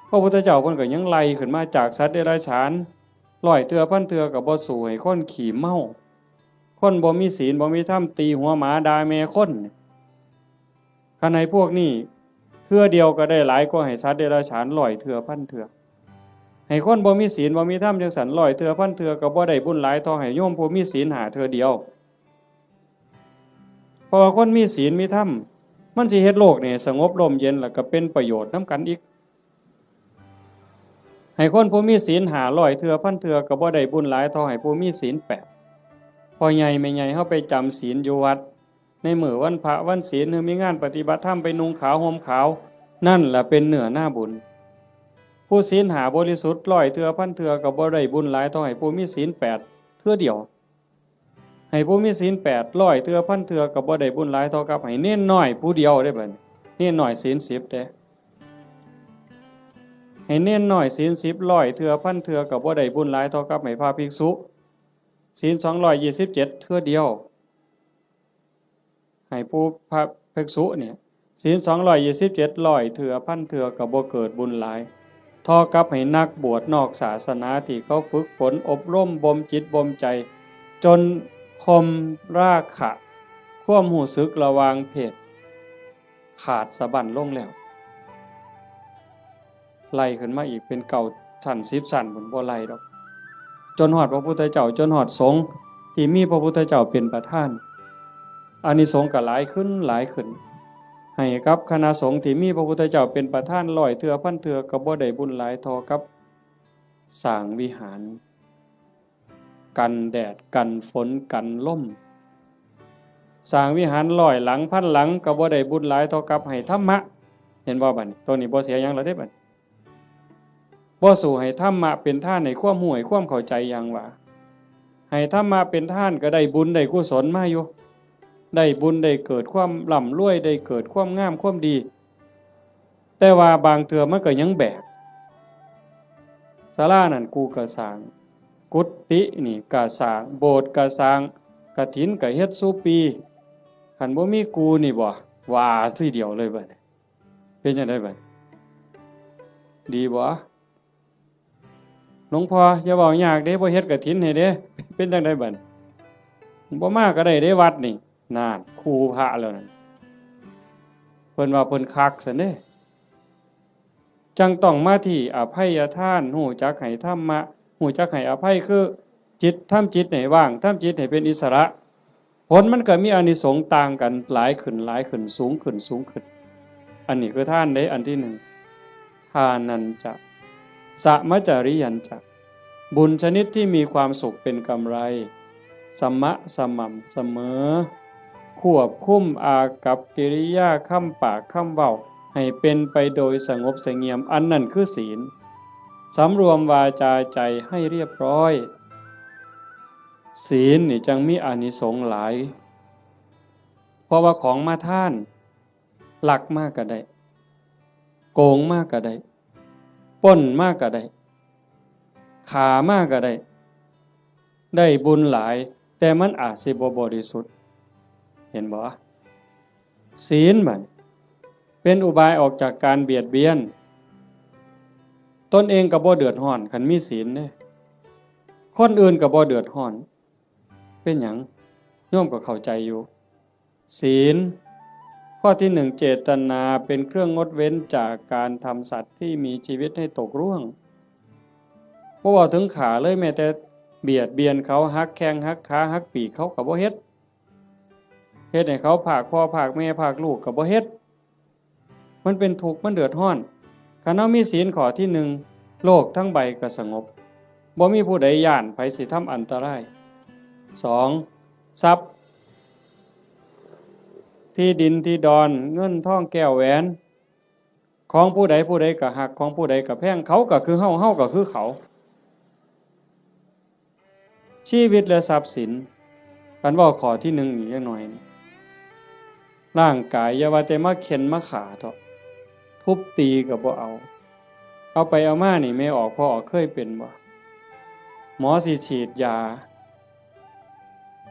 พระพุทธเจ้าเพิ่นก็ยังไล่ขึ้นมาจากสัตว์เดรัจฉาน ร้อยเทื่อพันเทื่อก็บ่สู้ให้คนขี้เมา คนบ่มีศีลบ่มีธรรม ตีหัวหมาด่าแม่คน คันให้พวกนี้เทื่อเดียวก็ได้หลายกว่าให้สัตว์เดรัจฉานร้อยเทื่อพันเทื่อ ให้คนบ่มีศีลบ่มีธรรมจั่งซั้นร้อยเทื่อพันเทื่อก็บ่ได้บุญหลายเท่าให้โยมผู้มีศีลห้าเทื่อเดียว เพราะว่าคนมีศีลมีธรรม มันสิเฮ็ดโลกนี่สงบร่มเย็น แล้วก็เป็นประโยชน์นำกันอีก ให้คนผู้มีศีลห้าร้อยเทื่อพันเทื่อก็บ่ได้บุญหลายเท่าให้ผู้มีศีลแปด พ่อใหญ่แม่ใหญ่เฮาไปจำศีลอยู่วัด ในมื้อวันพระวันศีล หรือมีงานปฏิบัติธรรม ไปนุ่งขาวห่มขาว นั่นล่ะเป็นเนื้อนาบุญ ผู้ศีลห้าบริสุทธิ์ร้อยเทื่อพันเทื่อก็บ่ได้บุญหลายเท่าให้ผู้มีศีลแปดเทื่อเดียว ให้ผู้มีศีลแปดร้อยเทื่อพันเทื่อก็บ่ได้บุญหลายเท่ากับให้เณรน้อยผู้เดียวเด้บัดนี้ เณรน้อยศีลสิบเด้ ให้เณรน้อยศีลสิบร้อยเทื่อพันเทื่อก็บ่ได้บุญหลายเท่ากับให้พระภิกษุศีลสองร้อยยี่สิบเจ็ดเทื่อเดียว ให้ผู้พระภิกษุเนี่ย ศีลสองร้อยยี่สิบเจ็ดร้อยเทื่อพันเทื่อก็บ่เกิดบุญหลาย เท่ากับให้นักบวชนอกศาสนาที่เขาฝึกฝนอบรมบ่มจิตบ่มใจ จนข่มราคะ ความรู้สึกระหว่างเพศ ขาดสะบั้นลงแล้ว ไล่ขึ้นมาอีกเป็นเก้าชั้นสิบชั้นพุ้น บ่ไล่ดอก จนฮอดพระพุทธเจ้า จนฮอดสงฆ์ที่มีพระพุทธเจ้าเป็นประธาน อานิสงส์ก็หลายขึ้นหลายขึ้น ให้กับคณะสงฆ์ที่มีพระพุทธเจ้าเป็นประธานร้อยเทื่อพันเทื่อก็บ่ได้บุญหลายเท่ากับสร้างวิหาร กันแดดกันฝนกันลม สร้างวิหารร้อยหลังพันหลังก็บ่ได้บุญหลายเท่ากับให้ธรรมะ เห็นบ่บัดนี้ ตัวนี้บ่เสียหยังแล้วเด้บัดนี้ บ่สู้ให้ธรรมะเป็นทาน ให้ความรู้ให้ความเข้าใจอย่างว่า ให้ธรรมะเป็นทานก็ได้บุญได้กุศลมาอยู่ ได้บุญได้เกิดความร่ำรวย ได้เกิดความงามความดี แต่ว่าบางเทื่อมันก็ยังแบก ศาลานั่นกูก็สร้าง กุฏินี่ก็สร้าง โบสถ์ก็สร้าง กฐินก็เฮ็ดซุปี คันบ่มีกูนี่บ่ ว่าทีเดียวเลยบัดนี้ เป็นจั่งใดบัดนี้ ดีบ่ หลวงพ่ออย่าเว้ายากเด้ บ่เฮ็ดกฐินให้เด้ เป็นจั่งใดบัดนี้ บ่มาก็ได้เด้วัดนี่ นั่น คู่พระแล้วนั่น เพิ่นว่าเพิ่นคักซั้นเด้ จั่งต้องมาที่อภัยทาน รู้จักให้ธรรมะ รู้จักให้อภัย คือจิต ทำจิตให้ว่าง ทำจิตให้เป็นอิสระ ผลมันก็มีอานิสงส์ต่างกัน หลายขึ้น หลายขึ้น สูงขึ้น สูงขึ้น อันนี้คือทานเด้ อันที่หนึ่ง ทานัญจะ สะมะจาริยัญจะ บุญชนิดที่มีความสุขเป็นกำไร สมะ สม่ำเสมอ ควบคุมอากัปกิริยา คำปาก คำเว้า ให้เป็นไปโดยสงบเสงี่ยม อันนั้นคือศีล สำรวมวาจาใจให้เรียบร้อย ศีลนี่จั่งมีอานิสงส์หลาย เพราะว่าของมาทาน ลักมาก็ได้ โกงมาก็ได้ ปล้นมาก็ได้ ฆ่ามาก็ได้ ได้บุญหลาย แต่มันอาจสิบ่บริสุทธิ์ เห็นบ่ ศีลบัดเป็นอุบายออกจากการเบียดเบียน ตนเองก็บ่เดือดร้อน คันมีศีลเด้ คนอื่นก็บ่เดือดร้อน เป็นหยัง โยมก็เข้าใจอยู่ ศีล ข้อที่หนึ่ง เจตนาเป็นเครื่องงดเว้นจากการทำสัตว์ที่มีชีวิตให้ตกร่วง บ่เว้าถึงฆ่าเลย แม้แต่เบียดเบียนเขา หักแข้งหักขา หักปีกเขาก็บ่เฮ็ด เฮ็ดให้เขาพรากพ่อพรากแม่พรากลูกก็บ่เฮ็ด มันเป็นทุกข์ มันเดือดร้อน คันเฮามีศีลข้อที่หนึ่ง โลกทั้งใบก็สงบ บ่มีผู้ใดย้านไผสิทำอันตราย สอง ทรัพย์ ที่ดินที่ดอน เงินทองแก้วแหวน ของผู้ใดผู้ใดก็ฮัก ของผู้ใดก็แพง เขาก็คือเฮา เฮาก็คือเขา ชีวิตและทรัพย์สิน คันเว้าข้อที่หนึ่งอีกจักหน่อยนี่ ร่างกายอย่าว่าแต่มาเฆ็่นมาฆ่าเถาะ ทุบตีก็บ่เอา เอาไปเอามานี่ แม่ออกพ่อออกเคยเป็นบ่ หมอสิฉีดยา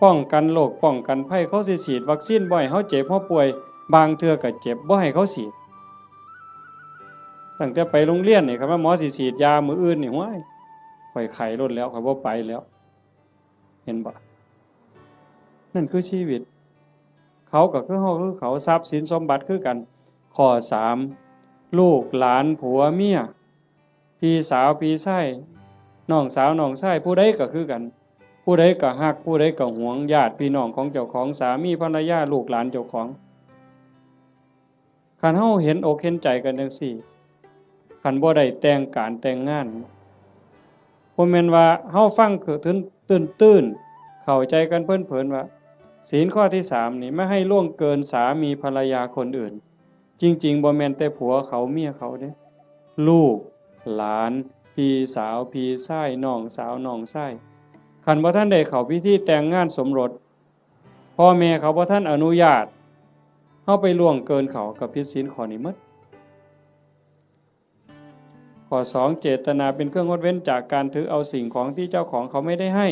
ป้องกันโรคป้องกันภัย เขาสิฉีดวัคซีนบ่ให้เฮาเจ็บเฮาป่วย บางเทื่อก็เจ็บ บ่ให้เขาฉีด ตั้งแต่ไปโรงเรียนนี่ คันว่าหมอสิฉีดยามื้ออื่นนี่ ห้วย ข้อยไข้โลดแล้ว ข้อยบ่ไปแล้ว เห็นบ่ นั่นคือชีวิต เขาก็คือเฮาคือเขา ทรัพย์สินสมบัติคือกัน ข้อสาม ลูกหลานผัวเมีย พี่สาวพี่ชาย น้องสาวน้องชาย ผู้ใดก็คือกัน ผู้ใดก็ฮัก ผู้ใดก็หวง ญาติพี่น้องของเจ้าของ สามีภรรยา ลูกหลานเจ้าของ คันเฮาเห็นอกเห็นใจกันจั่งซี้ คันบ่ได้แต่งการแต่งงาน บ่แม่นว่าเฮาฟังคือตื้นๆ เข้าใจกันเพลินๆ ว่า ศีลข้อที่สามนี่ ไม่ให้ล่วงเกินสามีภรรยาคนอื่น จริงๆ บ่แม่นแต่ผัวเขาเมียเขาเด้ ลูก หลาน พี่สาว พี่ชาย น้องสาว น้องชาย คันบ่ทันได้เข้าพิธีแต่งงานสมรส พ่อแม่เขาบ่ทันอนุญาต เฮาไปล่วงเกินเขา ก็ผิดศีลข้อนี้หมด ข้อสอง เจตนาเป็นเครื่องงดเว้นจากการถือเอาสิ่งของที่เจ้าของเขาไม่ได้ให้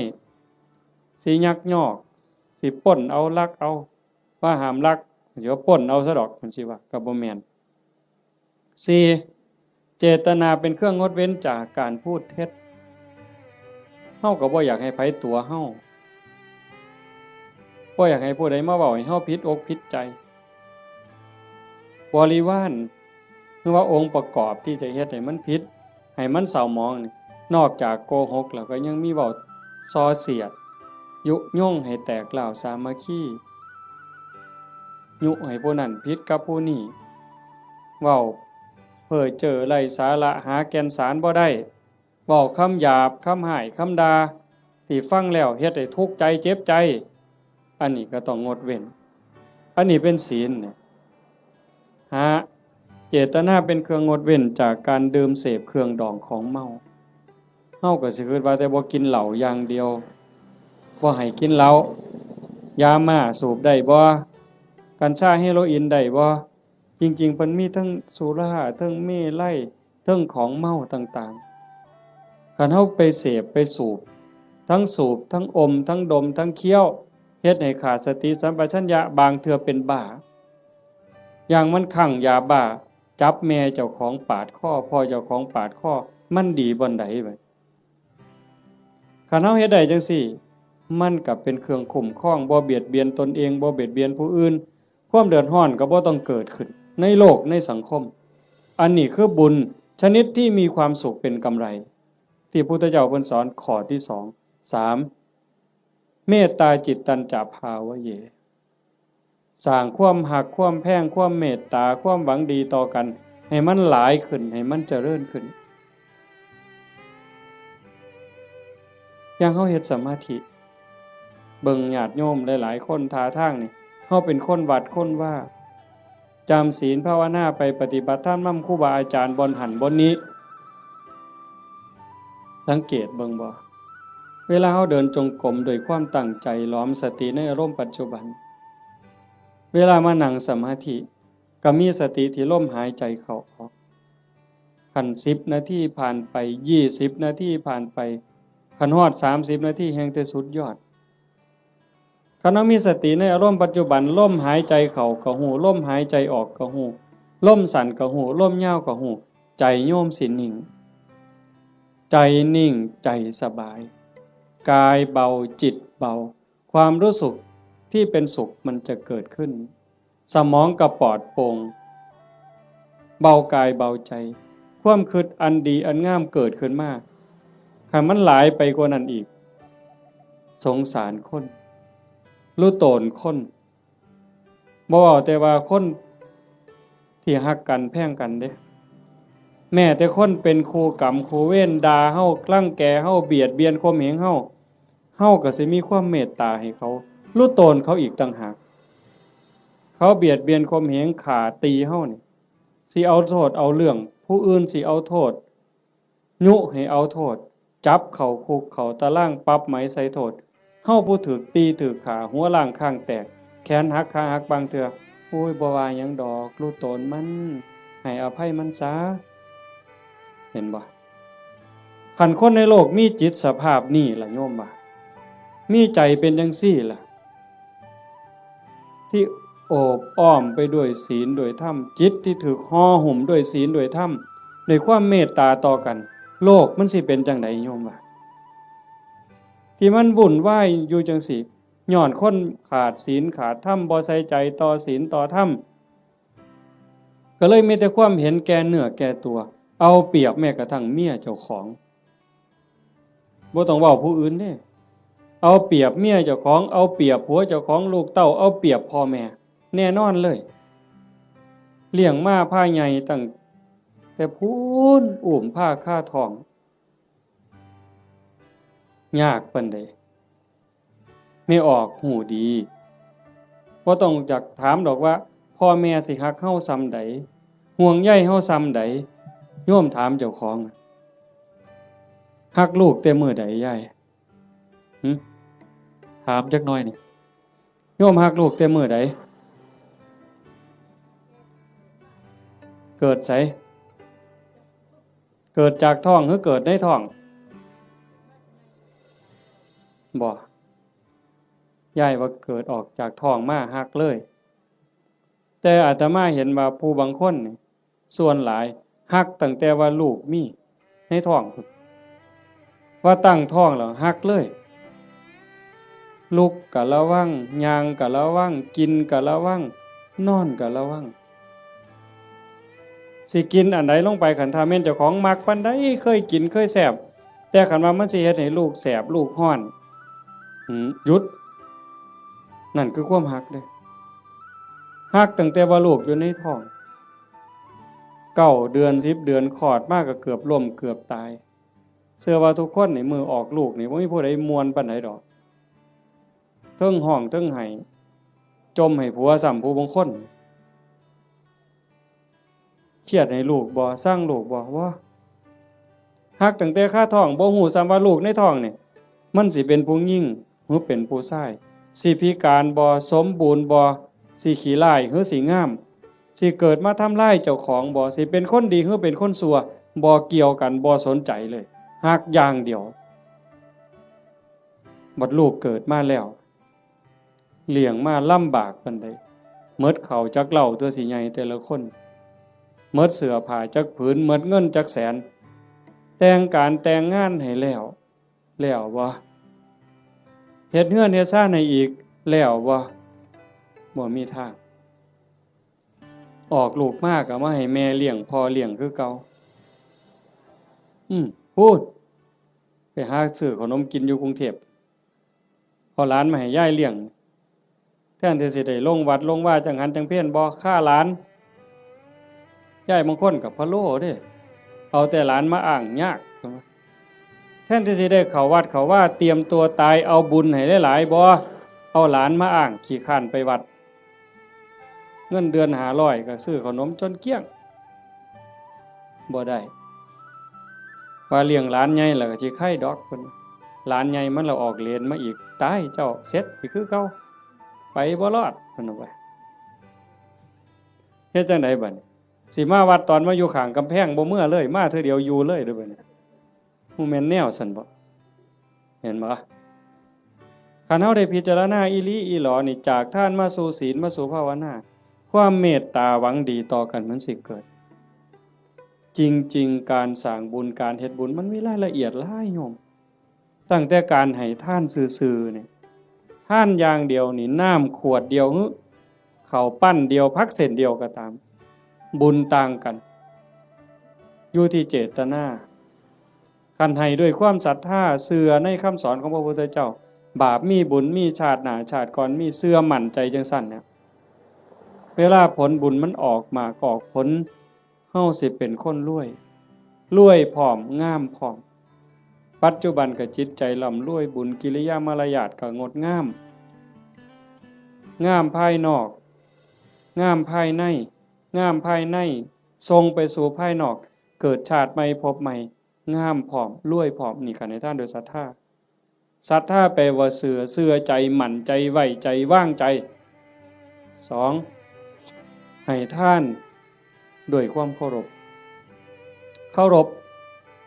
สิยักยอก สิปล้นเอา ลักเอา ว่าห้ามลัก สิว่าปล้นเอาซะดอก จั่งซี้ว่า ก็บ่แม่น สี่ เจตนาเป็นเครื่องงดเว้นจากการพูดเท็จ เฮาก็บ่อยากให้ไผตั๋วเฮา บ่อยากให้ผู้ใดมาเว้าให้เฮาผิดอกผิดใจ บริวาร หรือว่าองค์ประกอบที่จะเฮ็ดให้มันผิด ให้มันเศร้าหมองนี่ นอกจากโกหกแล้วก็ยังมีเว้าส่อเสียด ยุยงให้แตกร้าวสามัคคี ยุให้ผู้นั้นผิดกับผู้นี้ เว้าเพ้อเจ้อไร้สาระ หาแก่นสารบ่ได้ เว้าคำหยาบ คำฮ้าย คำด่า ที่ฟังแล้วเฮ็ดให้ทุกข์ใจเจ็บใจ อันนี้ก็ต้องงดเว้น อันนี้เป็นศีลเนี่ย ห้า เจตนาเป็นเครื่องงดเว้นจากการดื่มเสพเครื่องดองของเมา เฮาก็สิคิดว่าแต่บ่กินเหล้าอย่างเดียว บ่ให้กินเหล้า ยาม่าสูบได้บ่ กัญชาเฮโรอีนได้บ่ จริงๆ เพิ่นมีทั้งสุรา ทั้งเมรัย ทั้งของเมาต่างๆ คันเฮาไปเสพไปสูบ ทั้งสูบ ทั้งอม ทั้งดม ทั้งเคี้ยว เฮ็ดให้ขาดสติสัมปชัญญะ บางเทื่อเป็นบ้า อย่างมันคลั่งยาบ้า จับแม่เจ้าของปาดคอ พ่อเจ้าของปาดคอ มันดีบ่อนใดบัด คันเฮาเฮ็ดได้จั่งซี้ มันก็เป็นเครื่องคุ้มครอง บ่เบียดเบียนตนเอง บ่เบียดเบียนผู้อื่น ความเดือดร้อนก็บ่ต้องเกิดขึ้น ในโลกในสังคม อันนี้คือบุญชนิดที่มีความสุขเป็นกำไร ที่พุทธเจ้าเพิ่นสอนข้อที่สอง สาม เมตตาจิตตัญจะภาวะเย สร้างความฮัก ความแพง ความเมตตา ความหวังดีต่อกัน ให้มันหลายขึ้น ให้มันเจริญขึ้น อย่างเฮาเฮ็ดสมาธิ เบิ่งญาติโยมหลายๆ คนท่าทางนี่ เฮาเป็นคนวัดคนวา จำศีลภาวนาไปปฏิบัติธรรมนำครูบาอาจารย์บ่อนหั้นบ่อนนี้ สังเกตเบิ่งบ่ เวลาเฮาเดินจงกรมด้วยความตั้งใจ หลอมสติในอารมณ์ปัจจุบัน เวลามานั่งสมาธิ ก็มีสติที่ลมหายใจเข้าออก คันสิบนาทีผ่านไป ยี่สิบนาทีผ่านไป คันฮอดสามสิบนาทีแฮ่งแต่สุดยอด คันเฮามีสติในอารมณ์ปัจจุบัน ลมหายใจเข้าก็ฮู้ ลมหายใจออกก็ฮู้ ลมสั้นก็ฮู้ ลมยาวก็ฮู้ ใจโยมสินิ่ง ใจนิ่ง ใจสบาย กายเบา จิตเบา ความรู้สึกที่เป็นสุขมันจะเกิดขึ้น สมองก็ปลอดโปร่ง เบากายเบาใจ ความคิดอันดีอันงามเกิดขึ้นมา คันมันหลายไปกว่านั้นอีก สงสารคน รู้ตนคน บ่เว้าแต่ว่าคนที่ฮักกันแพงกันเด้ แม้แต่คนเป็นคู่กรรมคู่เวร ด่าเฮา รังแกเฮา เบียดเบียนข่มเหงเฮา เฮาก็สิมีความเมตตาให้เขา รู้ตนเขาอีกต่างหาก เขาเบียดเบียนข่มเหง ฆ่าตีเฮานี่ สิเอาโทษเอาเรื่อง ผู้อื่นสิเอาโทษ ยุให้เอาโทษ จับเข้าคุกเข้าตาราง ปรับไหมใส่โทษ เฮาผู้ถูกตีถูกฆ่า หัวล้างคางแตก แขนหักขาหักบางเทื่อ โอ้ย บ่ว่าหยังดอก รู้ตนมัน ให้อภัยมันซะ เห็นบ่ คันคนในโลกมีจิตสภาพนี้ล่ะโยมว่า มีใจเป็นจังซี่ล่ะ ที่โอบอ้อมไปด้วยศีลด้วยธรรม จิตที่ถูกห่อหุ้มด้วยศีลด้วยธรรม ด้วยความเมตตาต่อกัน โลกมันสิเป็นจังใดโยมว่า ที่มันวุ่นวายอยู่จังซี่ ย้อนคนขาดศีลขาดธรรม บ่ใส่ใจต่อศีลต่อธรรม ก็เลยมีแต่ความเห็นแก่เนื้อแก่ตัว เอาเปรียบแม้กระทั่งเมียเจ้าของ บ่ต้องเว้าผู้อื่นเด้ เอาเปรียบเมียเจ้าของ เอาเปรียบผัวเจ้าของ ลูกเต้า เอาเปรียบพ่อแม่ แน่นอนเลย เลี้ยงมาพาใหญ่ตั้งแต่พู้น อุ้มพาคาท้อง ยากปานใด แม่ออกฮู้ดี บ่ต้องจักถามดอกว่า พ่อแม่สิฮักเฮาส่ำใด ห่วงใยเฮาส่ำใด โยมถามเจ้าของ ฮักลูกแต่มื้อใดยาย หึ ถามจักหน่อยนี่ โยมฮักลูกแต่มื้อใด เกิดไส เกิดจากท้องหรือเกิดในท้อง บ่ ยายว่าเกิดออกจากท้องมาฮักเลย แต่อาตมาเห็นว่าผู้บางคนนี่ ส่วนหลายฮักตั้งแต่ว่าลูกมีในท้องพุ้น ว่าตั้งท้องแล้วฮักเลย ลุกก็ระวัง ย่างก็ระวัง กินก็ระวัง นอนก็ระวัง สิกินอันใดลงไป คันถ้าแม่นเจ้าของมักปานใด เคยกินเคยแซ่บ แต่คันว่ามันสิเฮ็ดให้ลูกแสบลูกร้อน หืม หยุด นั่นคือความฮักเด้ ฮักตั้งแต่ว่าลูกอยู่ในท้อง เก้าเดือน สิบเดือน คลอดมาก็เกือบล้มเกือบตาย เชื่อว่าทุกคนนี่มื้อออกลูกนี่บ่มีผู้ใดม่วนปานใดดอก เทิงฮ้องเทิงไห้ จ่มให้ผัวซ้ำผู้บางคน เครียดให้ลูกบ่ ซังลูกบ่ บ่ ฮักตั้งแต่คาท้อง บ่ฮู้ซ้ำว่าลูกในท้องนี่ มันสิเป็นผู้หญิงหรือเป็นผู้ชาย สิพิการบ่ สมบูรณ์บ่ สิขี้ร้ายหรือสิงาม สิเกิดมาทำลายเจ้าของบ่ สิเป็นคนดีหรือเป็นคนชั่ว บ่เกี่ยวกัน บ่สนใจเลย ฮักอย่างเดียว บัดลูกเกิดมาแล้ว เลี้ยงมาลำบากปานใด หมดข้าวจักเล้าตัวสิใหญ่แต่ละคน หมดเสื้อผ้าจักผืน หมดเงินจักแสน แต่งการแต่งงานให้แล้ว แล้วบ่ เฮ็ดเฮือนเฮ็ดซานให้อีก แล้วบ่ บ่มีทาง ออกลูกมาก็มาให้แม่เลี้ยงพ่อเลี้ยงคือเก่า อืม พู้น ไปหาซื้อขนมกินอยู่กรุงเทพฯ เอาหลานมาให้ยายเลี้ยง แทนที่สิได้ลงวัดลงวาจังหันจังเพล บ่ ฆ่าหลาน ยายบางคนก็พะโล้เด้ เอาแต่หลานมาอ้างยาก แทนที่สิได้เข้าวัดเข้าวา เตรียมตัวตาย เอาบุญให้หลายๆ บ่ เอาหลานมาอ้าง ขี้คร้านไปวัด เงินเดือนห้าร้อยก็ซื้อขนมจนเกลี้ยง บ่ได้ ว่าเลี้ยงหลานใหญ่แล้วก็สิไคดอกเพิ่น หลานใหญ่มันละออกเลนมาอีก ตายเจ้า เสร็จอีกคือเก่า ไปบ่รอดเพิ่นว่า เฮ็ดจั่งใดบัดนี้ สิมาวัดตอนมาอยู่ข้างกำแพงบ่เมือเลย มาเทื่อเดียวอยู่เลยเด้อบัดนี้ ฮู้แม่นแนวซั่นบ่ เห็นบ่ คันเฮาได้พิจารณาอีหลีอีหลอนี่ จากทานมาสู่ศีลมาสู่ภาวนา ความเมตตาหวังดีต่อกันมันสิเกิด จริงๆ การสร้างบุญการเฮ็ดบุญมันมีรายละเอียดหลายโยม ตั้งแต่การให้ทานซื่อๆ นี่ ทานอย่างเดียวนี่ น้ำขวดเดียวหรือ ข้าวปั้นเดียว ผักเส้นเดียวก็ตาม บุญต่างกัน อยู่ที่เจตนา คันให้ด้วยความศรัทธา เชื่อในคำสอนของพระพุทธเจ้า บาปมีบุญมี ชาติหน้าชาติก่อนมี เชื่อมั่นใจจั่งซั้นเนี่ย เวลาผลบุญมันออกหมากออกผล เฮาสิเป็นคนรวย รวยพร้อม งามพร้อม ปัจจุบันก็จิตใจร่ำรวย บุญกิริยามารยาทก็งดงาม งามภายนอก งามภายใน งามภายใน ส่งไปสู่ภายนอก เกิดชาติใหม่ภพใหม่ งามพร้อม รวยพร้อม นี่คันให้ทานโดยศรัทธา ศรัทธาแปลว่าเชื่อ เชื่อใจ มั่นใจ ไว้ใจ วางใจ สอง ให้ทานด้วยความเคารพ เคารพ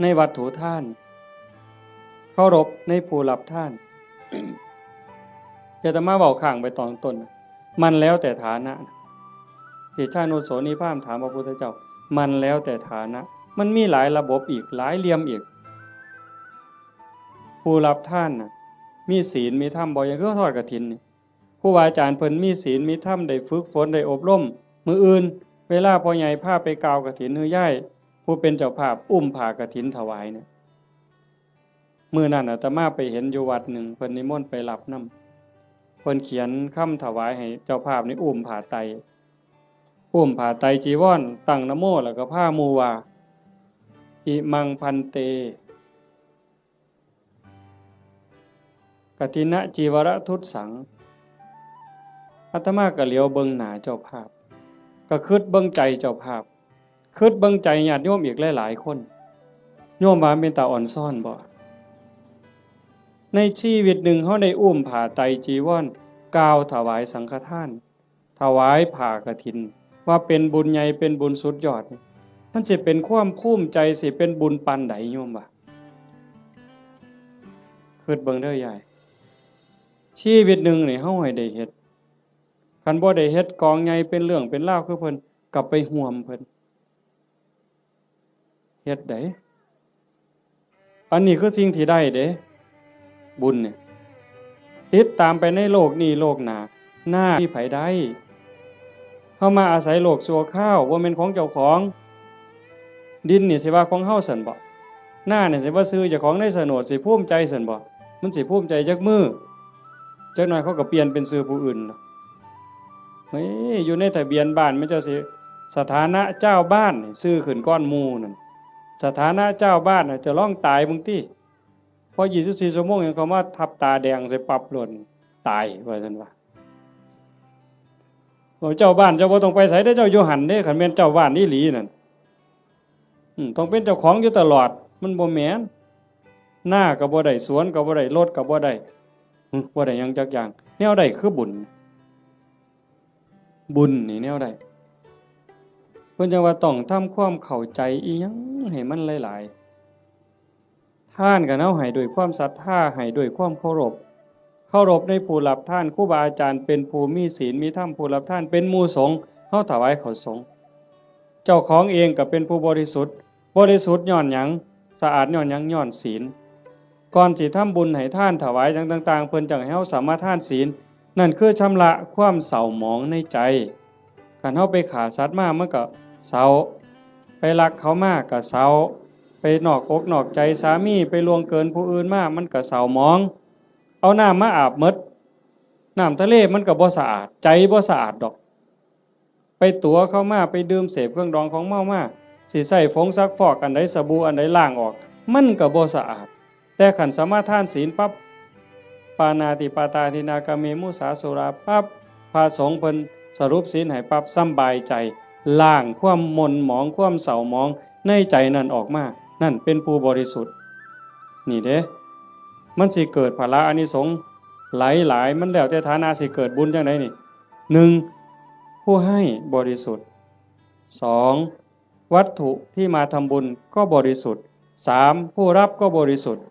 ในวัตถุทาน เคารพในผู้รับทาน อาตมาเว้าค้างไปตอนต้น มันแล้วแต่ฐานะ เตชานุโสนีพราหมณ์ถามพระพุทธเจ้า มันแล้วแต่ฐานะ มันมีหลายระบบอีก หลายเหลี่ยมอีก ผู้รับทานน่ะ มีศีลมีธรรมบ่ อย่างคือทอดกฐินนี่ ครูบาอาจารย์เพิ่นมีศีลมีธรรม ได้ฝึกฝน ได้อบรม มื้ออื่น เวลาพ่อใหญ่พาไปกล่าวกฐิน หรือยายผู้เป็นเจ้าภาพอุ้มผ้ากฐินถวายเนี่ย มื้อนั้นอาตมาไปเห็นอยู่วัดหนึ่ง เพิ่นนิมนต์ไปรับนำ เพิ่นเขียนคำถวายให้เจ้าภาพนี่อุ้มผ้าไตร อุ้มผ้าไตรจีวร ตั้งนะโม แล้วก็พาหมู่ว่า อิมังพันเต กฐินจีวรทุสสัง อาตมาก็เหลียวเบิ่งหน้าเจ้าภาพ ก็คิดเบิ่งใจเจ้าภาพ คิดเบิ่งใจญาติโยมอีกหลายๆ คน โยมว่าเป็นตาอ่อนซ้อนบ่ ในชีวิตหนึ่งเฮาได้อุ้มผ้าไตรจีวร กล่าวถวายสังฆทาน ถวายผ้ากฐิน ว่าเป็นบุญใหญ่ เป็นบุญสุดยอดนี่ มันสิเป็นความภูมิใจ สิเป็นบุญปานใดโยมว่า คิดเบิ่งเด้อยาย ชีวิตหนึ่งนี่เฮาให้ได้เฮ็ด คันบ่ได้เฮ็ดกองใหญ่เป็นเรื่องเป็นราวคือเพิ่น ก็ไปห่วมเพิ่น เฮ็ดได้ อันนี้คือสิ่งที่ได้เด้ บุญเนี่ย ติดตามไปในโลกนี้โลกหน้า หน้าที่ไผได้ เฮามาอาศัยโลกชั่วคราว บ่แม่นของเจ้าของ ดินนี่สิว่าของเฮาซั่นบ่ หน้านี่สิว่าชื่อเจ้าของในโฉนด สิภูมิใจซั่นบ่ มันสิภูมิใจจักมื้อ จักหน่อยเขาก็เปลี่ยนเป็นชื่อผู้อื่นล่ะ เฮ้ย อยู่ในทะเบียนบ้านมันเจ้าสิ สถานะเจ้าบ้านนี่ชื่อขึ้นก่อนหมู่นั่น สถานะเจ้าบ้านน่ะ จะร้องตายบางที พอยี่สิบสี่ชั่วโมงยังเขามาทับตาแดงใส่ปรับหล่น ตายว่าซั่นว่า โอ้ เจ้าบ้านเจ้าบ่ต้องไปไสเด้อ เจ้าอยู่หั่นเด้ คันแม่นเจ้าบ้านอีหลีนั่น อืม ต้องเป็นเจ้าของอยู่ตลอด มันบ่แม่น นาก็บ่ได้ สวนก็บ่ได้ รถก็บ่ได้ หึ บ่ได้หยังจักอย่าง แนวใดคือบุญ บุญนี่แนวใด เพิ่นจั่งว่าต้องทำความเข้าใจอีหยังให้มันหลายๆ ทานก็เฮาให้ด้วยความศรัทธา ให้ด้วยความเคารพ เคารพในผู้รับทาน ครูบาอาจารย์เป็นผู้มีศีลมีธรรม ผู้รับทานเป็นหมู่สงฆ์ เฮาถวายข้าวสงฆ์ เจ้าของเองก็เป็นผู้บริสุทธิ์ บริสุทธิ์ย้อนหยัง สะอาดย้อนหยัง ย้อนศีล ก่อนสิทำบุญให้ทานถวายหยังต่างๆ เพิ่นจั่งให้เฮาสมาทานศีล นั่นคือชำระความเศร้าหมองในใจ คันเฮาไปฆ่าสัตว์มามันก็เศร้า ไปลักเขามาก็เศร้า ไปนอกอกนอกใจสามี ไปล่วงเกินผู้อื่นมา มันก็เศร้าหมอง เอาน้ำมาอาบหมด น้ำทะเลมันก็บ่สะอาด ใจบ่สะอาดดอก ไปตั๋วเขามา ไปดื่มเสพเครื่องดองของเมามา สิใช้ผงซักฟอกอันใด สบู่อันใดล้างออก มันก็บ่สะอาด แต่คันสมาทานศีลปั๊บ ปาณาติปาตาทินนากาเมมุสาสุราปั๊บ พระสงฆ์เพิ่นสรุปศีลให้ปั๊บ สำบายใจ ล้างความหม่นหมอง ความเศร้าหมองในใจนั่นออกมา นั่นเป็นผู้บริสุทธิ์ นี่เด้ มันสิเกิดผละอานิสงส์หลายๆ มันแล้วแต่ฐานะสิเกิดบุญจังใดนี่ หนึ่ง ผู้ให้บริสุทธิ์ สอง วัตถุที่มาทำบุญก็บริสุทธิ์ สาม ผู้รับก็บริสุทธิ์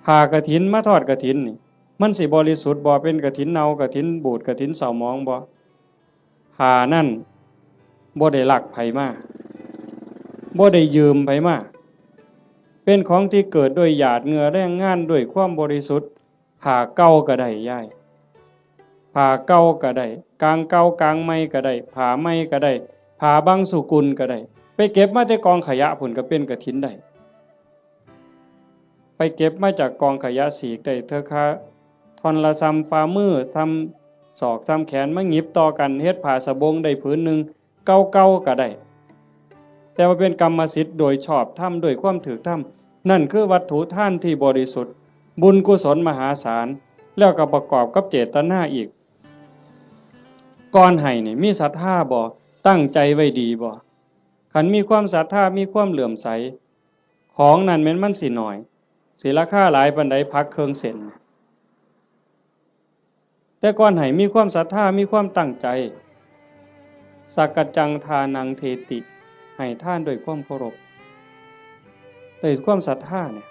ผ้ากฐินมาทอดกฐินนี่ มันสิบริสุทธิ์บ่ เป็นกฐินเน่ากฐินบูดกฐินเศร้าหมองบ่ ผ้านั่นบ่ได้ลักไผมา บ่ได้ยืมไผมา เป็นของที่เกิดด้วยหยาดเหงื่อแรงงานด้วยความบริสุทธิ์ ผ้าเก่าก็ได้ยาย ผ้าเก่าก็ได้ กางเก่ากางใหม่ก็ได้ ผ้าใหม่ก็ได้ ผ้าบางสุกุลก็ได้ ไปเก็บมาแต่กองขยะพุ้นก็เป็นกฐินได้ ไปเก็บมาจากกองขยะสีกได้เทื่อคาท่อนละส่ำฝ่ามือ ส่ำศอก ส่ำแขน มาหยิบต่อกันเฮ็ดผ้าสบงได้ผืนหนึ่ง เก่าๆก็ได้ แต่ว่าเป็นกรรมสิทธิ์โดยชอบธรรม ด้วยความถูกธรรม นั่นคือวัตถุทานที่บริสุทธิ์ บุญกุศลมหาศาล แล้วก็ประกอบกับเจตนาอีก ก่อนให้นี่มีศรัทธาบ่ ตั้งใจไว้ดีบ่ คันมีความศรัทธา มีความเลื่อมใส ของนั่นแม่นมันสิน้อย สิราคาหลายปานใด ผักเครื่องเส้น แต่ก่อนให้มีความศรัทธา มีความตั้งใจ สักกัจจังทานังเทติ ให้ทานด้วยความเคารพ ด้วยความศรัทธาเนี่ย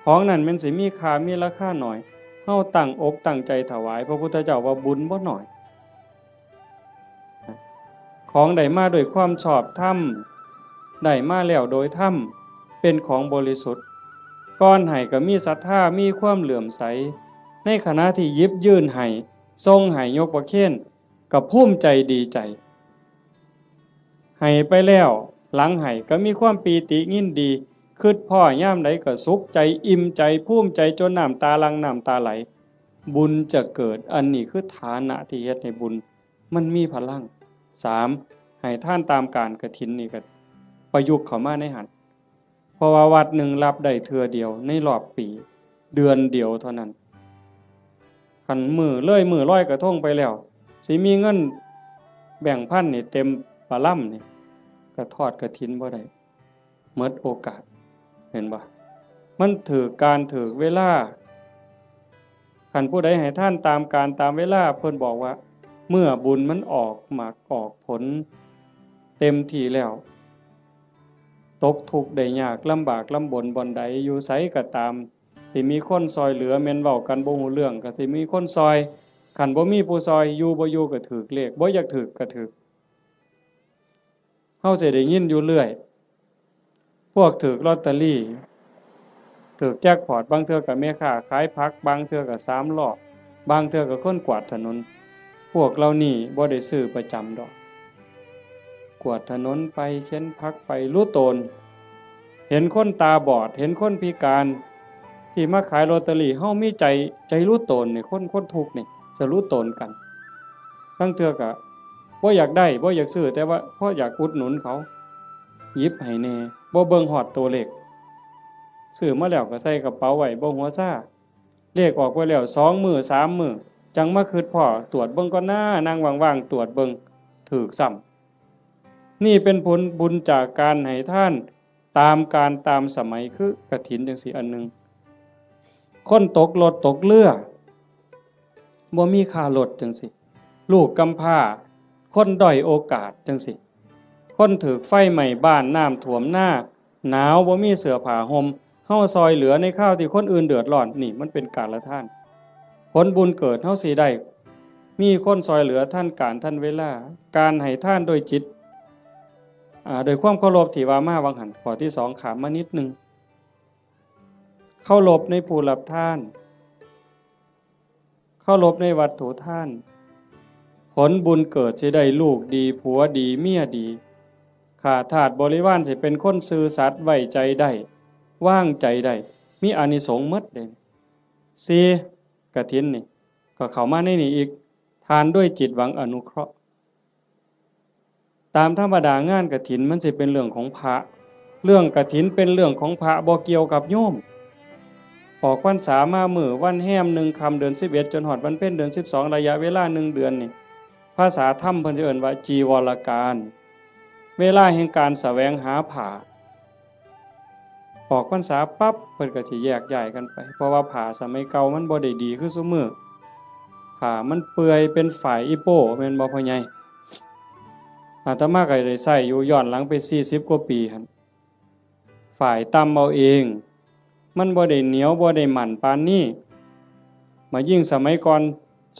ของนั่นแม่นสิมีค่า มีราคาน้อย เฮาตั้งอกตั้งใจถวาย พระพุทธเจ้าว่าบุญบ่น้อย ของได้มาด้วยความชอบธรรม ได้มาแล้วโดยธรรม เป็นของบริสุทธิ์ ก่อนให้ก็มีศรัทธา มีความเลื่อมใส ในขณะที่หยิบยื่นให้ ส่งให้ ยกประเคน ก็ภูมิใจดีใจ ให้ไปแล้ว หลังให้ก็มีความปีติยินดี คิดพ้อยามใดก็สุขใจ อิ่มใจ ภูมิใจ จนน้ำตาหลั่ง น้ำตาไหล บุญจะเกิด อันนี้คือฐานะที่เฮ็ดให้บุญมันมีพลัง สาม ให้ทานตามกาลกฐินนี่ก็ประยุกต์เข้ามาในหั้น เพราะว่าวัดหนึ่งรับได้เทื่อเดียวในรอบปี เดือนเดียวเท่านั้น คันมื้อเลยมื้อลอยกระทงไปแล้ว สิมีเงินแบงค์พันนี่เต็มปะลำนี่ ก็ทอดกฐินบ่ได้ หมดโอกาส เห็นบ่ มันถืกกาลถืกเวลา คันผู้ใดให้ทานตามกาลตามเวลา เพิ่นบอกว่า เมื่อบุญมันออกหมากออกผลเต็มที่แล้ว ตกทุกข์ได้ยาก ลำบากลำบนบ่อนใด อยู่ไสก็ตาม สิมีคนซอยเหลือ แม่นเว้ากันบ่ฮู้เรื่อง ก็สิมีคนซอย คันบ่มีผู้ซอย อยู่บ่อยู่ก็ถืกเลข บ่อยากถืกก็ถืก เฮาสิได้ยินอยู่เรื่อย พวกถืกลอตเตอรี่ ถืกแจ็คพอต บางเทื่อก็แม่ค้าขายผัก บางเทื่อก็สามล้อ บางเทื่อก็คนกวาดถนน พวกเหล่านี้บ่ได้ซื้อประจำดอก กวาดถนนไป เข็นผักไป รู้ตน เห็นคนตาบอด เห็นคนพิการ ที่มาขายลอตเตอรี่ เฮามีใจ ใจรู้ตนนี่ คน คนทุกข์นี่ จะรู้ตนกัน บางเทื่อก็บ่อยากได้ บ่อยากซื้อ แต่ว่าพออยากอุดหนุนเขา หยิบให้แหน่ บ่เบิ่งฮอดตัวเลข ซื้อมาแล้วก็ใส่กระเป๋าไว้ บ่หัวซา เลขออกไปแล้วสองมื้อสามมื้อ จั่งมาคิดพ้อ ตรวจเบิ่งก่อนนะ นั่งว่างๆ ตรวจเบิ่ง ถืกซ้ำ นี่เป็นผลบุญจากการให้ทานตามกาลตามสมัย คือกฐินจั่งซี้อันหนึ่ง คนตกรถตกเรือ บ่มีค่ารถจั่งซี้ ลูกกำพร้า คนด้อยโอกาสจั่งซี้ คนถืกไฟไหม้บ้าน น้ำท่วมนา หนาวบ่มีเสื้อผ้าห่ม เฮาซอยเหลือในคราวที่คนอื่นเดือดร้อน นี่มันเป็นกาลทาน ผลบุญเกิดเฮาสิได้ มีคนซอยเหลือทันกาลทันเวลา การให้ทานโดยจิต อ่า โดยความเคารพที่ว่ามาหว่างหั้น ข้อที่สองข้ามมานิดหนึ่ง เคารพในผู้รับทาน เคารพในวัตถุทาน ผลบุญเกิดสิได้ลูกดี ผัวดี เมียดี ข้าทาสบริวารสิเป็นคนซื่อสัตย์ ไว้ใจได้ วางใจได้ มีอานิสงส์หมดเด้ สี่ กฐินนี่ ก็เข้ามาในนี้อีก ทานด้วยจิตหวังอนุเคราะห์ ตามธรรมดางานกฐินมันสิเป็นเรื่องของพระ เรื่องกฐินเป็นเรื่องของพระ บ่เกี่ยวกับโยม ออกพรรษามามื้อวันแฮมหนึ่งค่ำเดือนสิบเอ็ด จนฮอดวันเพ็ญเดือนสิบสอง ระยะเวลาหนึ่งเดือนนี่ ภาษาธรรมเพิ่นสิเอิ้นว่าจีวรกาล เวลาแห่งการแสวงหาผ้า ออกพรรษาปั๊บเพิ่นก็สิแยกย้ายกันไป เพราะว่าผ้าสมัยเก่ามันบ่ได้ดีคือซุมื้อ ผ้ามันเปื่อยเป็นฝ้ายอีโป้ แม่นบ่พ่อใหญ่ อาตมาก็ได้ใช้อยู่ย้อนหลังไปสี่สิบกว่าปีหั่น ฝ้ายตำเอาเอง มันบ่ได้เหนียวบ่ได้มั่นปานนี้ มายิ่งสมัยก่อน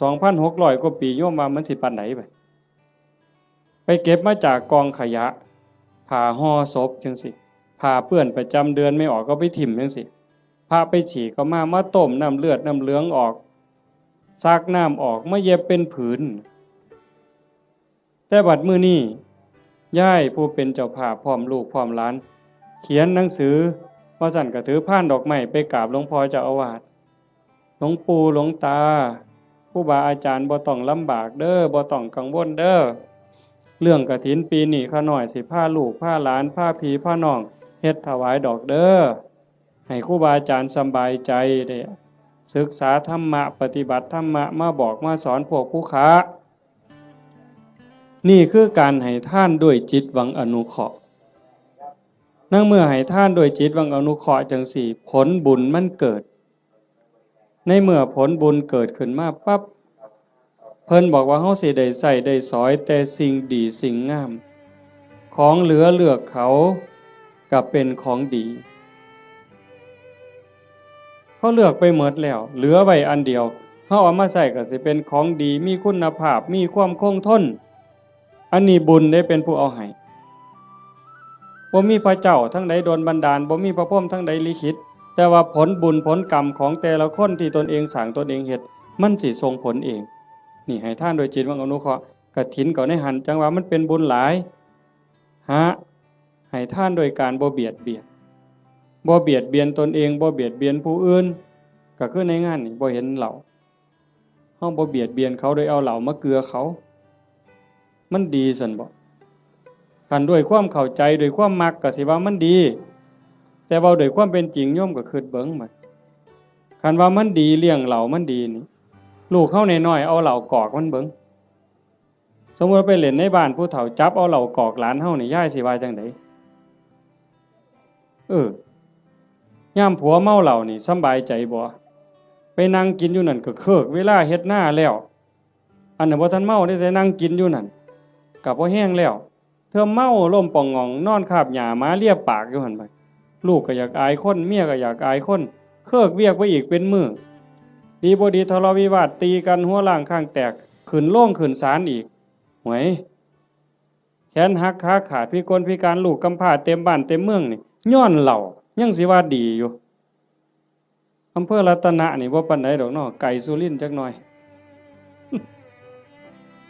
สองพันหกร้อยกว่าปี โยมว่ามันสิปานใดบัด ไปเก็บมาจากกองขยะ ผ้าห่อศพจั่งซี้ ผ้าเปื้อนประจำเดือนไม่ออกก็ไปถิ่มจั่งซี้ พระไปฉี่ก็มา มาต้มน้ำเลือดน้ำเหลืองออก ซักน้ำออก มาเย็บเป็นผืน แต่บัดมื้อนี้ ยายผู้เป็นเจ้าภาพพร้อมลูกพร้อมหลาน เขียนหนังสือ ว่าซั่นก็ถือพานดอกไม้ไปกราบหลวงพ่อเจ้าอาวาส หลวงปู่หลวงตา ครูบาอาจารย์บ่ต้องลำบากเด้อ บ่ต้องกังวลเด้อ เรื่องกฐินปีนี้ข้าน้อยสิพาลูกพาหลานพาพี่พาน้องเฮ็ดถวายดอกเด้อ ให้ครูบาอาจารย์สำบายใจ ได้ศึกษาธรรมะ ปฏิบัติธรรมะ มาบอกมาสอนพวกผู้ค้า นี่คือการให้ทานด้วยจิตหวังอนุเคราะห์ ในเมื่อให้ทานด้วยจิตหวังอนุเคราะห์จั่งซี้ ผลบุญมันเกิด ในเมื่อผลบุญเกิดขึ้นมาปั๊บ เพิ่นบอกว่าเฮาสิได้ใช้ได้สอยแต่สิ่งดีสิ่งงาม ของเหลือเลือกเขาก็เป็นของดี เขาเลือกไปหมดแล้ว เหลือไว้อันเดียว เฮาเอามาใช้ก็สิเป็นของดี มีคุณภาพ มีความคงทน อันนี้บุญเด้เป็นผู้เอาให้ บ่มีพระเจ้าทางใดดลบันดาล บ่มีพระพรหมทางใดลิขิต แต่ว่าผลบุญผลกรรมของแต่ละคนที่ตนเองสร้างตนเองเฮ็ด มันสิส่งผลเอง นี่ให้ทานโดยจิตหวังอนุเคราะห์ กฐินก็ในหั่น จั่งว่ามันเป็นบุญหลาย หา ให้ทานโดยการบ่เบียดเบียน บ่เบียดเบียนตนเอง บ่เบียดเบียนผู้อื่น ก็คือในงานนี่บ่เห็นเหล้า เฮาบ่เบียดเบียนเขาโดยเอาเหล้ามาเกือเขา มันดีซั่นบ่ คันด้วยความเข้าใจ ด้วยความมักก็สิว่ามันดี แต่เว้าด้วยความเป็นจริง โยมก็คิดเบิ่งบัด คันว่ามันดี เลี้ยงเหล้ามันดีนี่ ลูกเฮาน้อยๆ เอาเหล้ากอกมันเบิ่ง สมมุติว่าไปเล่นในบ้านผู้เฒ่า จับเอาเหล้ากอกหลานเฮานี่ ยายสิว่าจั่งใด เออ ยามผัวเมาเหล้านี่สำบายใจบ่ ไปนั่งกินอยู่นั่นก็เคิกเวลาเฮ็ดนาแล้ว อันนั้นบ่ทันเมาเด้ แต่นั่งกินอยู่นั่น ก็พอแฮงแล้ว เทื่อเมาล้มป่องหง่อง นอนคาบหญ้าหมาเลียปากอยู่หั่นบัด ลูกก็อยากอายคน เมียก็อยากอายคน เคิกเวียกไปอีกเป็นมื้อ ดีบ่ดีทะเลาะวิวาทตีกัน หัวล้างข้างแตก ขึ้นโรงขึ้นศาลอีก หวย แขนหักขาขาด พิกลพิการ ลูกกำพร้าเต็มบ้านเต็มเมืองนี่ ย้อนเหล้า ยังสิว่าดีอยู่ อำเภอรัตนะนี่บ่ปานใดดอกเนาะ ไกลสุรินทร์จักหน่อย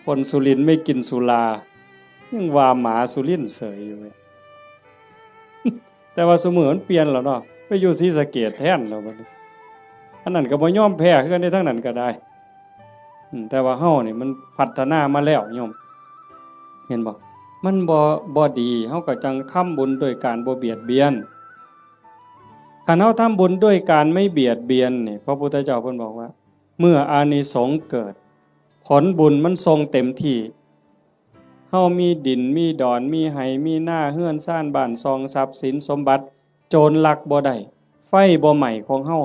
คนสุรินทร์ไม่กินสุรา ยังว่าหมาสุรินทร์เสยอยู่เว้ย แต่ว่าซุมื้อมันเปลี่ยนแล้วเนาะ ไปอยู่ศรีสะเกษแทนแล้วบัดนี้ อันนั้นก็บ่ยอมแพ้คือกันเด้ ทางนั้นก็ได้ อืม แต่ว่าเฮานี่มันพัฒนามาแล้วโยม เห็นบ่ มันบ่ บ่ดี เฮาก็จั่งทำบุญโดยการบ่เบียดเบียน คันเฮาทำบุญด้วยการไม่เบียดเบียนนี่ พระพุทธเจ้าเพิ่นบอกว่า เมื่ออานิสงส์เกิด ผลบุญมันส่งเต็มที่ เฮามีดิน มีดอน มีไฮ่ มีนา เฮือนซาน บ้านช่อง ทรัพย์สินสมบัติ โจรลักบ่ได้ ไฟบ่ไหม้ของเฮา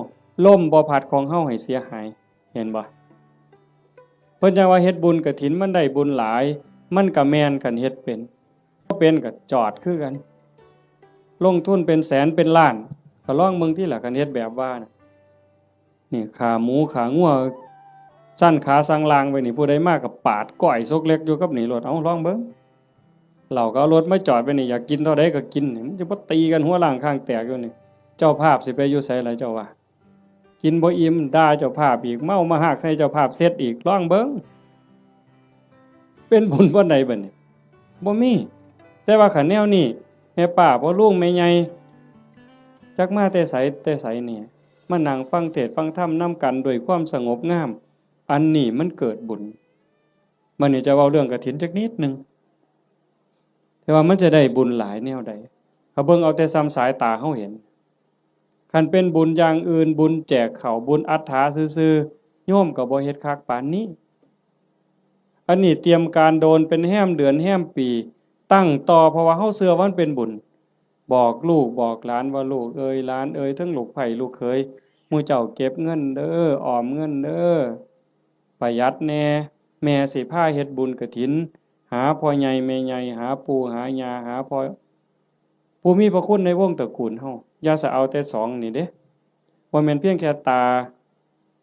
ลมบ่พัดของเฮาให้เสียหาย เห็นบ่ เพิ่นจั่งว่าเฮ็ดบุญกฐินมันได้บุญหลาย มันก็แม่นคันเฮ็ดเป็น บ่เป็นก็จอดคือกัน ลงทุนเป็นแสนเป็นล้าน ก็ลองเบิ่งติล่ะ คันเฮ็ดแบบว่าน่ะ นี่ขาหมูขางัว ซั่นขาสั่งลางไว้นี่ ผู้ใดมาก็ปาดก้อยซกเล็กอยู่กับนี่โลด เอาลองเบิ่ง เหล้าก็เอารถมาจอดไว้นี่ อยากกินเท่าใดก็กินนี่ มันจะบ่ตีกันหัวล้างข้างแตกอยู่นี่ เจ้าภาพสิไปอยู่ไสล่ะเจ้าว่า กินบ่อิ่ม ด่าเจ้าภาพอีก เมามาฮากใส่เจ้าภาพเสร็จอีก ลองเบิ่ง เป็นบุญปานใดบัดนี้ บ่มี แต่ว่าคันแนวนี้ แม่ป้าพ่อลุงแม่ใหญ่ จักมาแต่ไสแต่ไสนี่ มานั่งฟังเทศน์ฟังธรรมนำกันด้วยความสงบงาม อันนี้มันเกิดบุญ บัดนี้จะเว้าเรื่องกฐินจักนิดหนึ่ง แต่ว่ามันจะได้บุญหลายแนวใด เขาเบิ่งเอาแต่ส่ำสายตาเฮาเห็น คันเป็นบุญอย่างอื่น บุญแจกข้าว บุญอัฏฐาซื่อๆ โยมก็บ่เฮ็ดคักปานนี้ อันนี้เตรียมการโดนเป็นแฮมเดือนแฮมปี ตั้งต่อ เพราะว่าเฮาเชื่อว่ามันเป็นบุญ บอกลูกบอกหลานว่า ลูกเอยหลานเอย ทั้งลูกใภ้ลูกเขย หมู่เจ้าเก็บเงินเด้อ ออมเงินเด้อ ประหยัดแหน่ แม่สิพาเฮ็ดบุญกฐิน หาพ่อใหญ่แม่ใหญ่ หาปู่หาย่า หาพ่อ ผู้มีพระคุณในวงตระกูลเฮา อย่าสะเอาแต่สองนี่เด้ บ่แม่นเพียงแค่ตา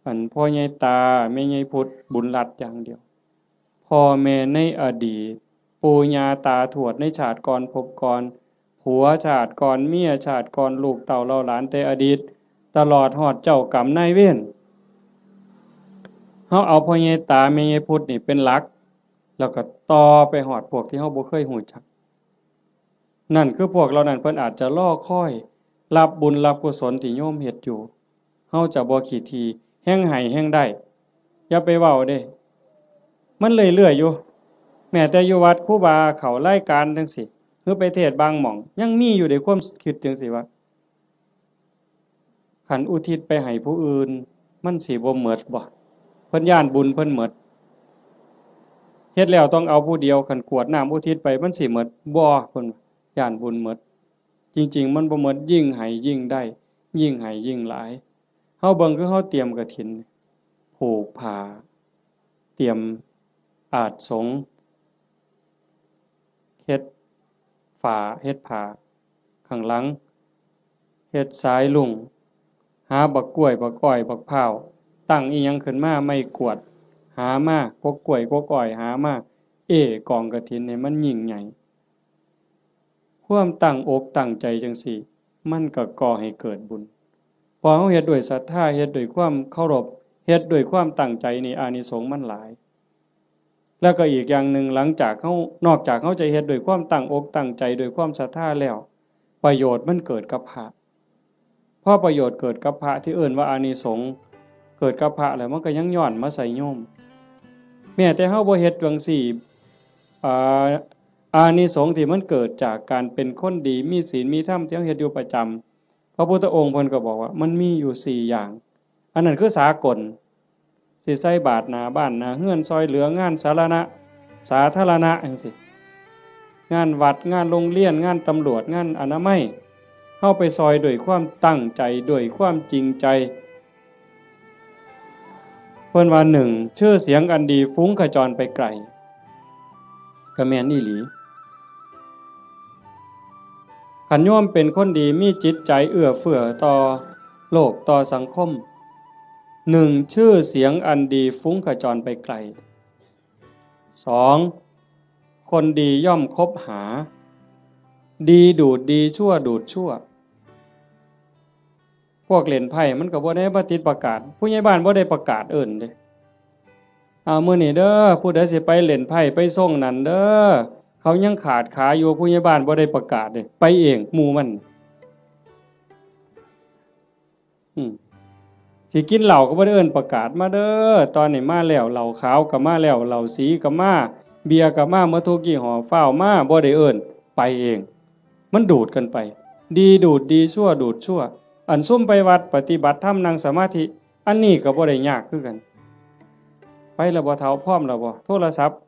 อันพ่อใหญ่ตา แม่ใหญ่พุทธ บุญรัตน์อย่างเดียว พ่อแม่ในอดีต ปู่ย่าตาทวดในชาติก่อนภพก่อน ผัวชาติก่อน เมียชาติก่อน ลูกเต้าเหล่าหลานแต่อดีต ตลอดฮอดเจ้ากรรมนายเวร เฮาเอาพ่อใหญ่ตาแม่ใหญ่พุทธนี่เป็นหลัก แล้วก็ต่อไปฮอดพวกที่เฮาบ่เคยฮู้จัก นั่นคือพวกเหล่านั้นเพิ่นอาจจะรอคอยรับบุญรับกุศลที่โยมเฮ็ดอยู่ เฮาจะบ่ขี้ถี่ แฮ่งให้แฮ่งได้ อย่าไปเว้าเด้ มันเรื่อยๆอยู่ แม้แต่อยู่วัดครูบาเข้ารายการจั่งซี้ หรือไปเทศน์บางหม่อง ยังมีอยู่เด้ ความคิดจั่งซี้ว่า คันอุทิศไปให้ผู้อื่น มันสิบ่หมดบ่ เพิ่นย้านบุญเพิ่นหมด เฮ็ดแล้วต้องเอาผู้เดียว คันกรวดน้ำอุทิศไป มันสิหมดบ่ เพิ่นย้านบุญหมด จริงๆ มันบ่หมด ยิ่งให้ยิ่งได้ ยิ่งให้ยิ่งหลาย เฮาเบิ่งคือเฮาเตรียมกฐิน ผูกผ้า เตรียมอาสน์สงฆ์ เฮ็ดฝา เฮ็ดผ้าข้างหลัง เฮ็ดสายลุง หาบักกล้วย บักอ้อย บักพร้าว ตั้งอีหยังขึ้นมา ไม้กวาด หามา กกกล้วย กกอ้อย หามา เอ้กองกฐินให้มันยิ่งใหญ่ ความตั้งอกตั้งใจจั่งซี้ มันก็ก่อให้เกิดบุญ พอเฮาเฮ็ดด้วยศรัทธา เฮ็ดด้วยความเคารพ เฮ็ดด้วยความตั้งใจนี่ อานิสงส์มันหลาย แล้วก็อีกอย่างหนึ่ง หลังจากเฮา นอกจากเฮาจะเฮ็ดด้วยความตั้งอกตั้งใจ ด้วยความศรัทธาแล้ว ประโยชน์มันเกิดกับพระ พอประโยชน์เกิดกับพระที่เอิ้นว่าอานิสงส์เกิดกับพระแล้ว มันก็ยังย้อนมาใส่โยม แม้แต่เฮาบ่เฮ็ดจั่งซี้ อ่า อานิสงส์ที่มันเกิดจากการเป็นคนดี มีศีล มีธรรม ที่เฮาเฮ็ดอยู่ประจำ พระพุทธองค์เพิ่นก็บอกว่ามันมีอยู่สี่อย่าง อันนั้นคือสากล สิใส่บาตรหน้าบ้านหน้าเฮือน ซ่อยเหลืองานสาธารณะ สาธารณะจั่งซี้ งานวัด งานโรงเรียน งานตำรวจ งานอนามัย เฮาไปซ่อยด้วยความตั้งใจ ด้วยความจริงใจ เพิ่นว่า หนึ่ง ชื่อเสียงอันดีฟุ้งขจรไปไกล ก็แม่นอีหลี คันโยมเป็นคนดี มีจิตใจเอื้อเฟื้อต่อโลก ต่อสังคม หนึ่ง ชื่อเสียงอันดีฟุ้งขจรไปไกล สอง คนดีย่อมคบหา ดีดูดดี ชั่วดูดชั่ว พวกเล่นไพ่มันก็บ่ได้มาติดประกาศ ผู้ใหญ่บ้านบ่ได้ประกาศเอิ้นเด้ เอามื้อนี้เด้อ ผู้ใดสิไปเล่นไพ่ไปซ่งนั่นเด้อ เขายังขาดขาอยู่ ผู้ใหญ่บ้านบ่ได้ประกาศเด้ ไปเองหมู่มัน อืม สิกินเหล้าก็บ่ได้เอิ้นประกาศ มาเด้อ ตอนนี้มาแล้ว เหล้าขาวก็มาแล้ว เหล้าสีก็มา เบียร์ก็มา หมดทุกยี่ห้อ ฟ้าวมา บ่ได้เอิ้น ไปเอง มันดูดกันไป ดีดูดดี ชั่วดูดชั่ว อันซุมไปวัดปฏิบัติธรรมนั่งสมาธิ อันนี้ก็บ่ได้ยากคือกัน ไปแล้วบ่เฒ่า พร้อมแล้วบ่ โทรศัพท์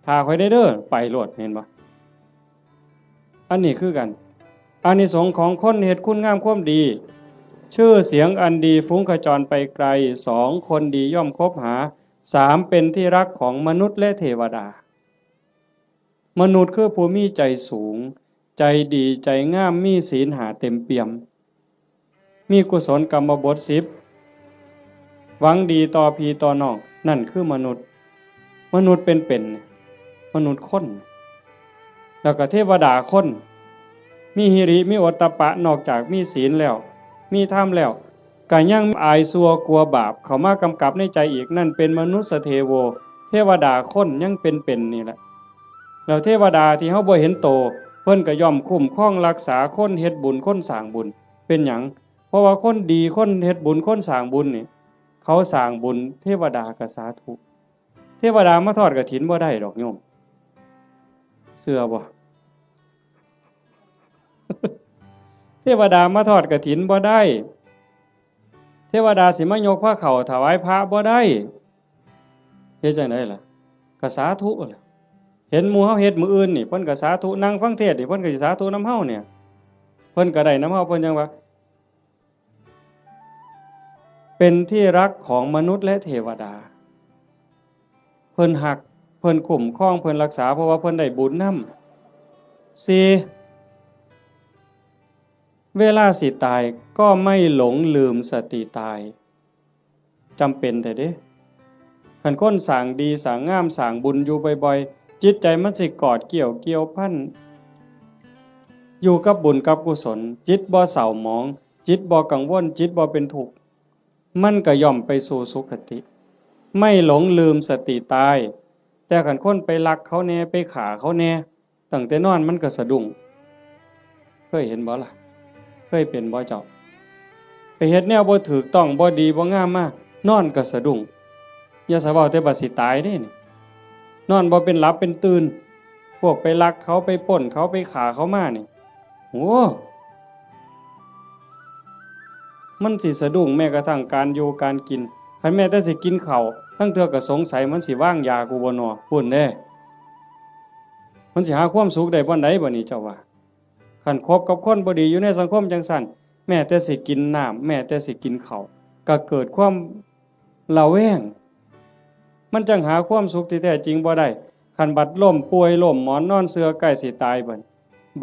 ถ้าข้อยได้เด้อ ไปโลด เห็นบ่ อันนี้คือกัน อานิสงส์ของคนเฮ็ดคุณงามความดี ชื่อเสียงอันดีฟุ้งขจรไปไกล สอง คนดีย่อมคบหา สาม เป็นที่รักของมนุษย์และเทวดา มนุษย์คือผู้มีใจสูง ใจดี ใจงาม มีศีลห้าเต็มเปี่ยม มีกุศลกรรมบทสิบ หวังดีต่อพี่ต่อน้อง นั่นคือมนุษย์ มนุษย์เป็นๆ มนุษย์คน แล้วก็เทวดาคน มีหิริ มีโอตตัปปะ นอกจากมีศีลแล้ว มีธรรมแล้ว ก็ยังอายชั่วกลัวบาปเข้ามากำกับในใจอีก นั่นเป็นมนุสสเทโว เทวดาคนยังเป็นๆ นี่แหละ แล้วเทวดาที่เฮาบ่เห็นโต เพิ่นก็ย่อมคุ้มครองรักษาคนเฮ็ดบุญ คนสร้างบุญ เป็นหยัง เพราะว่าคนดี คนเฮ็ดบุญ คนสร้างบุญนี่ เขาสร้างบุญ เทวดาก็สาธุ เทวดามาทอดกฐินบ่ได้ดอกโยม เชื่อบ่ เทวดามาทอดกฐินบ่ได้ เทวดาสิมายกพระเข้าถวายพระบ่ได้ เฮ็ดจั่งใดล่ะ ก็สาธุล่ะ เห็นหมู่เฮาเฮ็ดมื้ออื่นนี่ เพิ่นก็สาธุ นั่งฟังเทศน์นี่ เพิ่นก็สิสาธุนำเฮาเนี่ย เพิ่นก็ได้นำเฮา เพิ่นจั่งว่า เป็นที่รักของมนุษย์และเทวดา เพิ่นฮัก เพิ่นคุ้มครอง เพิ่นรักษา เพราะว่าเพิ่นได้บุญนำ สี่ เวลาสิตายก็ไม่หลงลืมสติตาย จำเป็นแท้เด้ คันคนสร้างดีสร้างงามสร้างบุญอยู่บ่อยๆ จิตใจมันสิกอดเกี่ยวเกี่ยวพัน อยู่กับบุญกับกุศล จิตบ่เศร้าหมอง จิตบ่กังวล จิตบ่เป็นทุกข์ มันก็ย่อมไปสู่สุคติ ไม่หลงลืมสติตาย แต่คันคนไปลักเขาแหน่ ไปฆ่าเขาแหน่ ตั้งแต่นอนมันก็สะดุ้ง เคยเห็นบ่ล่ะ เคยเป็นบ่เจ้า ไปเฮ็ดแนวบ่ถูกต้อง บ่ดีบ่งามมา นอนก็สะดุ้ง อย่าสะเว้าแต่บัดสิตายเด้นี่ นอนบ่เป็นหลับเป็นตื่น พวกไปลักเขา ไปปล้นเขา ไปฆ่าเขามานี่ โอ้ มันสิสะดุ้งแม้กระทั่งการอยู่การกิน คันแม้แต่สิกินข้าว ลางเทื่อก็สงสัยมันสิวางยากูบ่น้อ พู้นเด้ มันสิหาความสุขได้บ่อนใดบ่นี่เจ้าว่า คันคบกับคนบ่ดีอยู่ในสังคมจั่งซั้น แม้แต่สิกินน้ำ แม้แต่สิกินข้าว ก็เกิดความระแวง มันจั่งหาความสุขที่แท้จริงบ่ได้ คันบัดล้มป่วยล้มหมอนนอนเสื่อใกล้สิตายบัด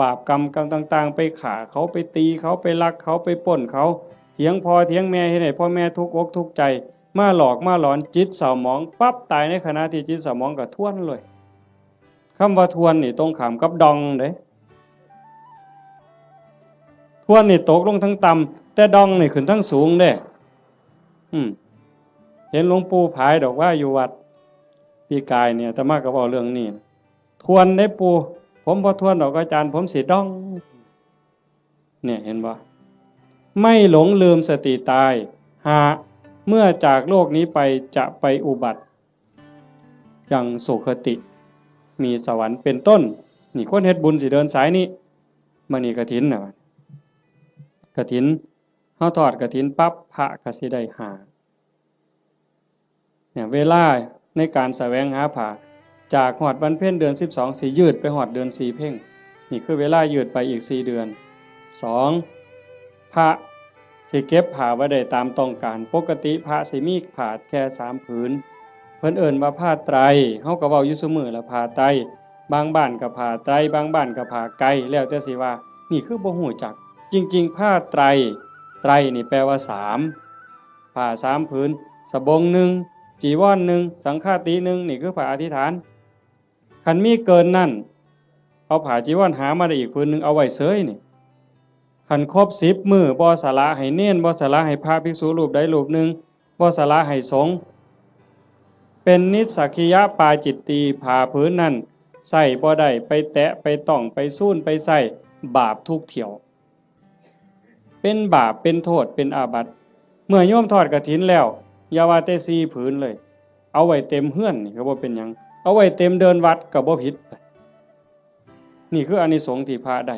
บาปกรรมกรรมต่างๆ ไปฆ่าเขา ไปตีเขา ไปลักเขา ไปปล้นเขา เถียงพ่อเถียงแม่ เฮ็ดให้พ่อแม่ทุกข์อกทุกข์ใจ มาหลอกมาหลอน จิตเศร้าหมองปั๊บ ตายในขณะที่จิตเศร้าหมองก็ทวนเลย คำว่าทวนนี่ตรงข้ามกับด่องเด้ ทวนนี่ตกลงทางต่ำ แต่ด่องนี่ขึ้นทางสูงเด้ อืม เห็นหลวงปู่ผายดอกว่าอยู่วัด ปีกายเนี่ย อาตมาก็เว้าเรื่องนี้ ทวนได้ปู่ ผมบ่ทวนดอกอาจารย์ ผมสิด่อง เนี่ย เห็นบ่ ไม่หลงลืมสติตาย ห้า เมื่อจากโลกนี้ไปจะไปอุบัติยังสุคติ มีสวรรค์เป็นต้น นี่คนเฮ็ดบุญสิเดินสายนี้ มื้อนี้กฐินน่ะ กฐิน เฮาทอดกฐินปั๊บ พระก็สิได้ห้า เนี่ย เวลาในการแสวงหาผ้า จากฮอดวันเพ็ญเดือนสิบสอง สิยืดไปฮอดเดือนสี่เพ็ญ นี่คือเวลายืดไปอีกสี่เดือน สอง พระสิเก็บผ้าไว้ได้ตามต้องการ ปกติพระสิมีผ้าแค่สามผืน เพิ่นเอิ้นว่าผ้าไตร เฮาก็เว้าอยู่ซุมื้อละผ้าไตร บางบ้านก็ผ้าไตร บางบ้านก็ผ้าไก แล้วแต่สิว่า นี่คือบ่ฮู้จัก จริงๆ ผ้าไตร ไตรนี่แปลว่าสาม ผ้าสามผืน สบงหนึ่ง จีวรหนึ่ง สังฆาติหนึ่ง นี่คือผ้าอธิษฐาน คันมีเกินนั้น เอาผ้าจีวรหามาได้อีกผืนหนึ่ง เอาไว้เสยนี่ คันครบสิบมื้อ บ่สละให้เณร บ่สละให้พระภิกษุรูปใดรูปหนึ่ง บ่สละให้สงฆ์ เป็นนิสสักขิยปาจิตตี ผ้าผืนนั้นใส่บ่ได้ ไปแตะ ไปต้อง ไปซูน ไปใส่ บาปทุกเที่ยว เป็นบาป เป็นโทษ เป็นอาบัติ เมื่อโยมทอดกฐินแล้ว อย่าว่าแต่สี่ผืนเลย เอาไว้เต็มเฮือนนี่ก็บ่เป็นหยัง เอาไว้เต็มเดินวัดก็บ่ผิด นี่คืออานิสงส์ที่พระได้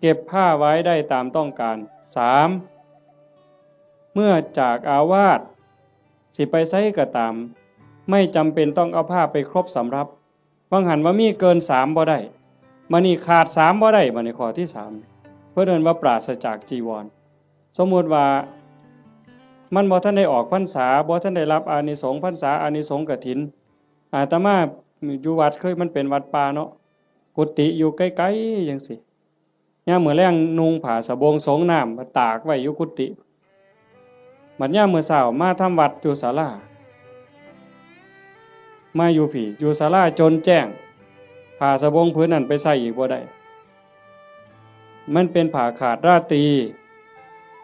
เก็บผ้าไว้ได้ตามต้องการ สาม เมื่อจากอาวาส สิไปไสก็ตาม ไม่จำเป็นต้องเอาผ้าไปครบสำรับ บางหันว่ามีเกินสามบ่ได้ บัดนี้ขาดสามบ่ได้ บัดนี้ข้อที่สาม เพิ่นเอิ้นว่าปราศจากจีวร สมมุติว่ามันบ่ทันได้ออกพรรษา บ่ทันได้รับอานิสงส์พรรษา อานิสงส์กฐิน อาตมาอยู่วัดเคย มันเป็นวัดป่าเนาะ กุฏิอยู่ไกลๆจั่งซี้ ยามมื้อแลงนุ่งผ้าสบงสงน้ำมาตากไว้อยู่กุฏิ บัดยามมื้อเช้ามาทำวัดอยู่ศาลา มาอยู่พี้ อยู่ศาลาจนแจ้ง ผ้าสบงผืนนั้นไปใส่อีกบ่ได้ มันเป็นผ้าขาดราตรี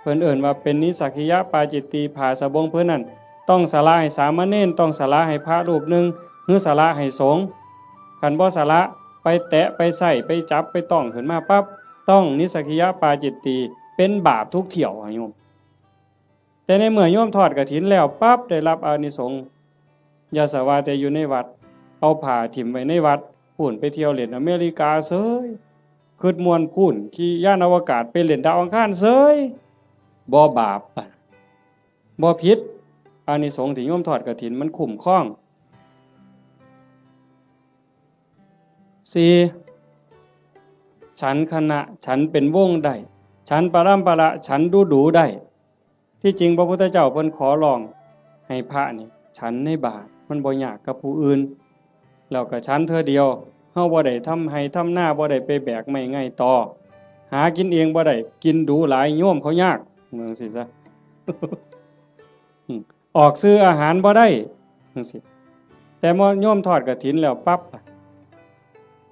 เพิ่นเอิ้นว่าเป็นนิสสักขิยปาจิตตี ผ้าสบงผืนนั้น ต้องสละให้สามเณร ต้องสละให้พระรูปหนึ่ง หรือสละให้สงฆ์ คันบ่สละ ไปแตะ ไปใส่ ไปจับ ไปต้องขึ้นมาปั๊บ ต้องนิสสักขิยปาจิตตี เป็นบาปทุกเที่ยวอะโยม แต่ในเมื่อโยมทอดกฐินแล้วปั๊บ ได้รับอานิสงส์ อย่าสะว่าแต่อยู่ในวัด เอาผ้าถิ่มไว้ในวัด พู้นไปเที่ยวเล่นอเมริกาเสย คิดม่วนพู้น ขี่ยานอวกาศไปเล่นดาวอังคารเสย บ่บาป บ่ผิด อานิสงส์ที่โยมทอดกฐินมันคุ้มครอง สี่ ฉันคณะ ฉันเป็นวงได้ ฉันปรัมประ ฉันดูดูได้ ที่จริงพระพุทธเจ้าเพิ่นขอร้องให้พระนี่ฉันในบาตร มันบ่ยากกับผู้อื่น แล้วก็ฉันเทื่อเดียว เฮาบ่ได้ทำไฮ่ทำนา บ่ได้ไปแบกไม้ไงต่อ หากินเองบ่ได้ กินดูหลาย โยมเขายาก ว่าจั่งซี้ซะ อืม ออกซื้ออาหารบ่ได้จั่งซี้ แต่โยมทอดกฐินแล้วปั๊บ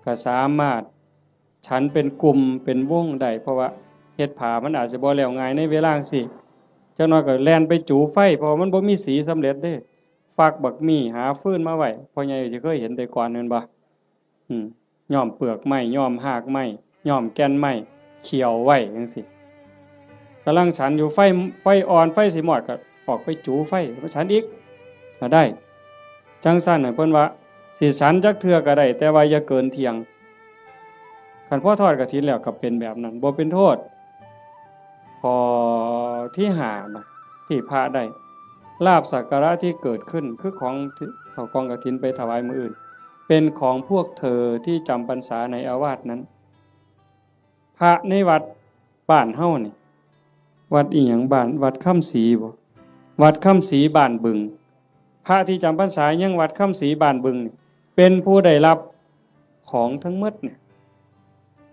ก็สามารถฉันเป็นกลุ่มเป็นวงได้ เพราะว่าเฮ็ดผ้ามันอาจสิบ่แล้วง่ายในเวลาจั่งซี้ จักหน่อยก็แล่นไปจูไฟ เพราะว่ามันบ่มีสีสำเร็จเด้ ฟักบักมี่ หาฟืนมาไว้ พ่อใหญ่สิเคยเห็นแต่ก่อนแม่นบ่ อืม ย้อมเปลือกไม้ ย้อมฮากไม้ ย้อมแก่นไม้ เคี่ยวไว้จั่งซี้ กำลังฉันอยู่ ไฟ ไฟอ่อน ไฟสิมอด ก็ออกไปจูไฟ มาฉันอีก ก็ได้ จั่งซั้นน่ะ เพิ่นว่า สิฉันจักเทื่อก็ได้ แต่ว่าอย่าเกินเที่ยง คันพอทอดกฐินแล้วก็เป็นแบบนั้น บ่เป็นโทษ ข้อที่ห้านะ ที่พระได้ ลาภสักการะที่เกิดขึ้น คือของที่เอากองกฐินไปถวายมื้ออื่น เป็นของพวกเธอที่จำพรรษาในอาวาสนั้น พระในวัดบ้านเฮานี่ วัดอีหยัง บ้าน วัดคำศรีบ่ วัดคำศรีบ้านบึง พระที่จำพรรษายังวัดคำศรีบ้านบึงนี่ เป็นผู้ได้รับของทั้งหมดเนี่ย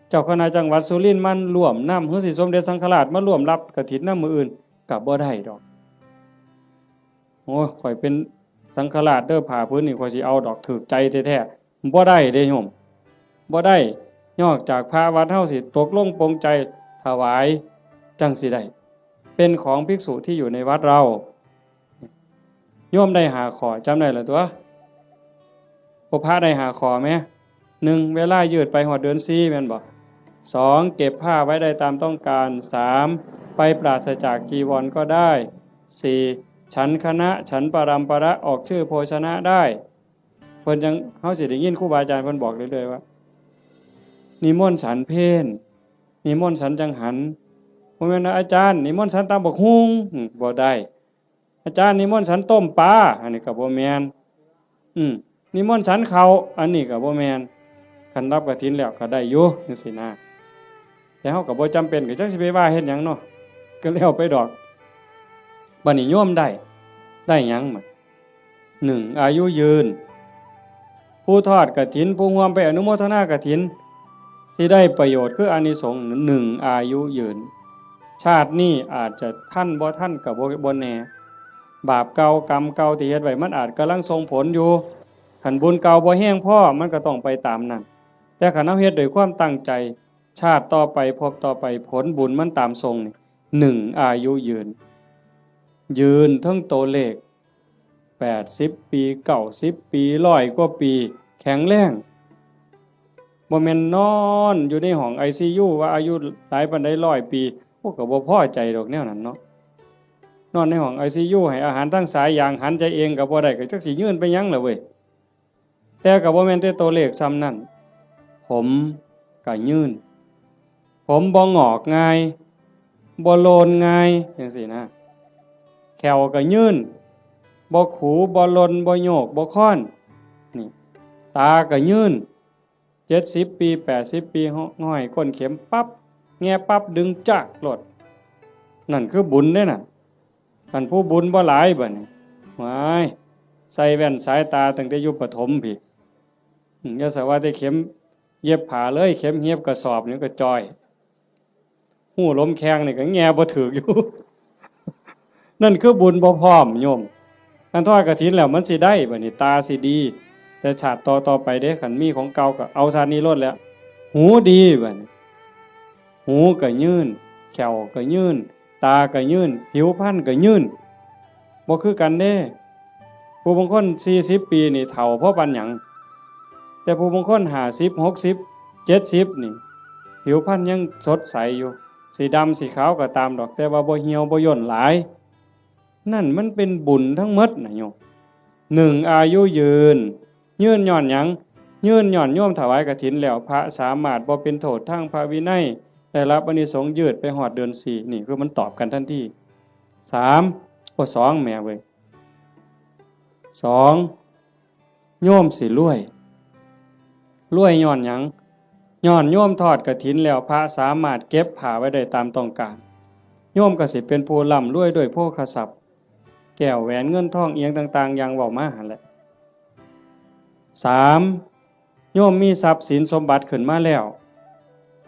เจ้าคณะจังหวัดสุรินทร์มาร่วมนำ หรือสิสมเด็จสังฆราชมาร่วมรับกฐินนำมื้ออื่น ก็บ่ได้ดอก โอ้ย ข้อยเป็นสังฆราชเด้อ ผ้าผืนนี่ข้อยสิเอาดอก ถูกใจแท้ๆ บ่ได้เด้โยม บ่ได้ นอกจากพระวัดเฮาสิตกลงปลงใจถวาย จั่งสิได้ เป็นของภิกษุที่อยู่ในวัดเรา โยมได้ห้าข้อ จำได้แล้วตั๊ว พวกพระได้ห้าข้อแหม หนึ่ง เวลายืดไปฮอดเดือนสี่ แม่นบ่ สอง เก็บผ้าไว้ได้ตามต้องการ สาม ไปปราศจากจีวรก็ได้ สี่ ฉันคณะ ฉันปรัมประ ออกชื่อโภชนะได้ เพิ่นจั่ง เฮาสิได้ยินครูบาอาจารย์เพิ่นบอกเรื่อยๆว่า นิมนต์ฉันเพล นิมนต์ฉันจังหัน บ่แม่นว่า อาจารย์ นิมนต์ฉันตำบักหุ่ง อืม บ่ได้ อาจารย์ นิมนต์ฉันต้มปลา อันนี้ก็บ่แม่น อืม นิมนต์ฉันข้าว อันนี้ก็บ่แม่น คันรับกฐินแล้วก็ได้อยู่จั่งซี้นะ แต่เฮาก็บ่จำเป็น ก็จักสิไปว่าเฮ็ดหยังเนาะ ก็แล้วไปดอก บัดนี้โยมได้ ได้หยังบัด หนึ่ง อายุยืน ผู้ทอดกฐิน ผู้ร่วมไปอนุโมทนากฐิน สิได้ประโยชน์คืออานิสงส์ หนึ่ง อายุยืน ชาตินี้อาจจะทันบ่ทันก็บ่ บ่แน่ บาปเก่ากรรมเก่าที่เฮ็ดไว้มันอาจกำลังส่งผลอยู่ คันบุญเก่าบ่แฮงพอ มันก็ต้องไปตามนั้น แต่คันเฮาเฮ็ดด้วยความตั้งใจ ชาติต่อไป ภพต่อไป ผลบุญมันตามส่งนี่ หนึ่ง อายุยืน ยืนเทิงตัวเลข แปดสิบปี เก้าสิบปี ร้อยกว่าปี แข็งแรง บ่แม่นนอนอยู่ในห้องไอซียู ว่าอายุหลายปานใด ร้อยปี พวกก็บ่พอใจดอกแนวนั้นเนาะ นอนในห้องไอซียู ให้อาหารทางสายยาง หันใจเองก็บ่ได้ ก็จักสิยืนไปหยังล่ะเว้ย แต่ก็บ่แม่นแต่ตัวเลขส่ำนั้น ผมก็ยืน ผมบ่งอกง่าย บ่โลนง่ายจั่งซี้นะ แข้วก็ยืน บ่ขู บ่หล่น บ่โยก บ่คอน นี่ ตาก็ยืน เจ็ดสิบปี แปดสิบปี ห้อยก้นเข็มปั๊บ แง่ปั๊บ ดึงจากโลด นั่นคือบุญเด้น่ะ คันผู้บุญบ่หลายบัดนี้ ว้าย ใส่แว่นสายตาตั้งแต่อยู่ประถมพี้ อืม อย่าสะว่าแต่เข็มเย็บผ้าเลย เข็มเย็บกระสอบนี่ก็จ่อย ฮู้ลมแข้งนี่ก็แง่บ่ถืกอยู่ นั่นคือบุญบ่พร้อมโยม คันทอดกฐินแล้วมันสิได้บัดนี้ ตาสิดี แต่ชาติต่อๆไปเด้ คันมีของเก่าก็เอาชาตินี้โลดแหละ หูดีบัดนี้ หูก็ยืน แข้วก็ยืน ตาก็ยืน ผิวพรรณก็ยืน บ่คือกันเด้ ผู้บางคนสี่สิบปีนี่เฒ่าพอปานหยัง แต่ผู้บางคนห้าสิบ หกสิบ เจ็ดสิบนี่ ผิวพรรณยังสดใสอยู่ สิดำสิขาวก็ตามดอก แต่ว่าบ่เหี่ยวบ่ย่นหลาย นั่นมันเป็นบุญทั้งหมดนะโยม หนึ่ง อายุยืน ยืนย้อนหยัง ยืนย้อนโยมถวายกฐินแล้ว พระสามารถบ่เป็นโทษทางพระวินัย ได้รับอานิสงส์ยืดไปฮอดเดือนสี่ นี่คือมันตอบกันทันที สาม โอ้ สอง แหมเว้ย สอง โยมสิรวย รวยย้อนหยัง ย้อนโยมทอดกฐินแล้ว พระสามารถเก็บผ้าไว้ได้ตามต้องการ โยมก็สิเป็นผู้ร่ำรวยด้วยโภคทรัพย์ แก้วแหวนเงินทองอิหยังต่างๆ อย่างเว้ามาหั่นแหละ สาม โยมมีทรัพย์สินสมบัติขึ้นมาแล้ว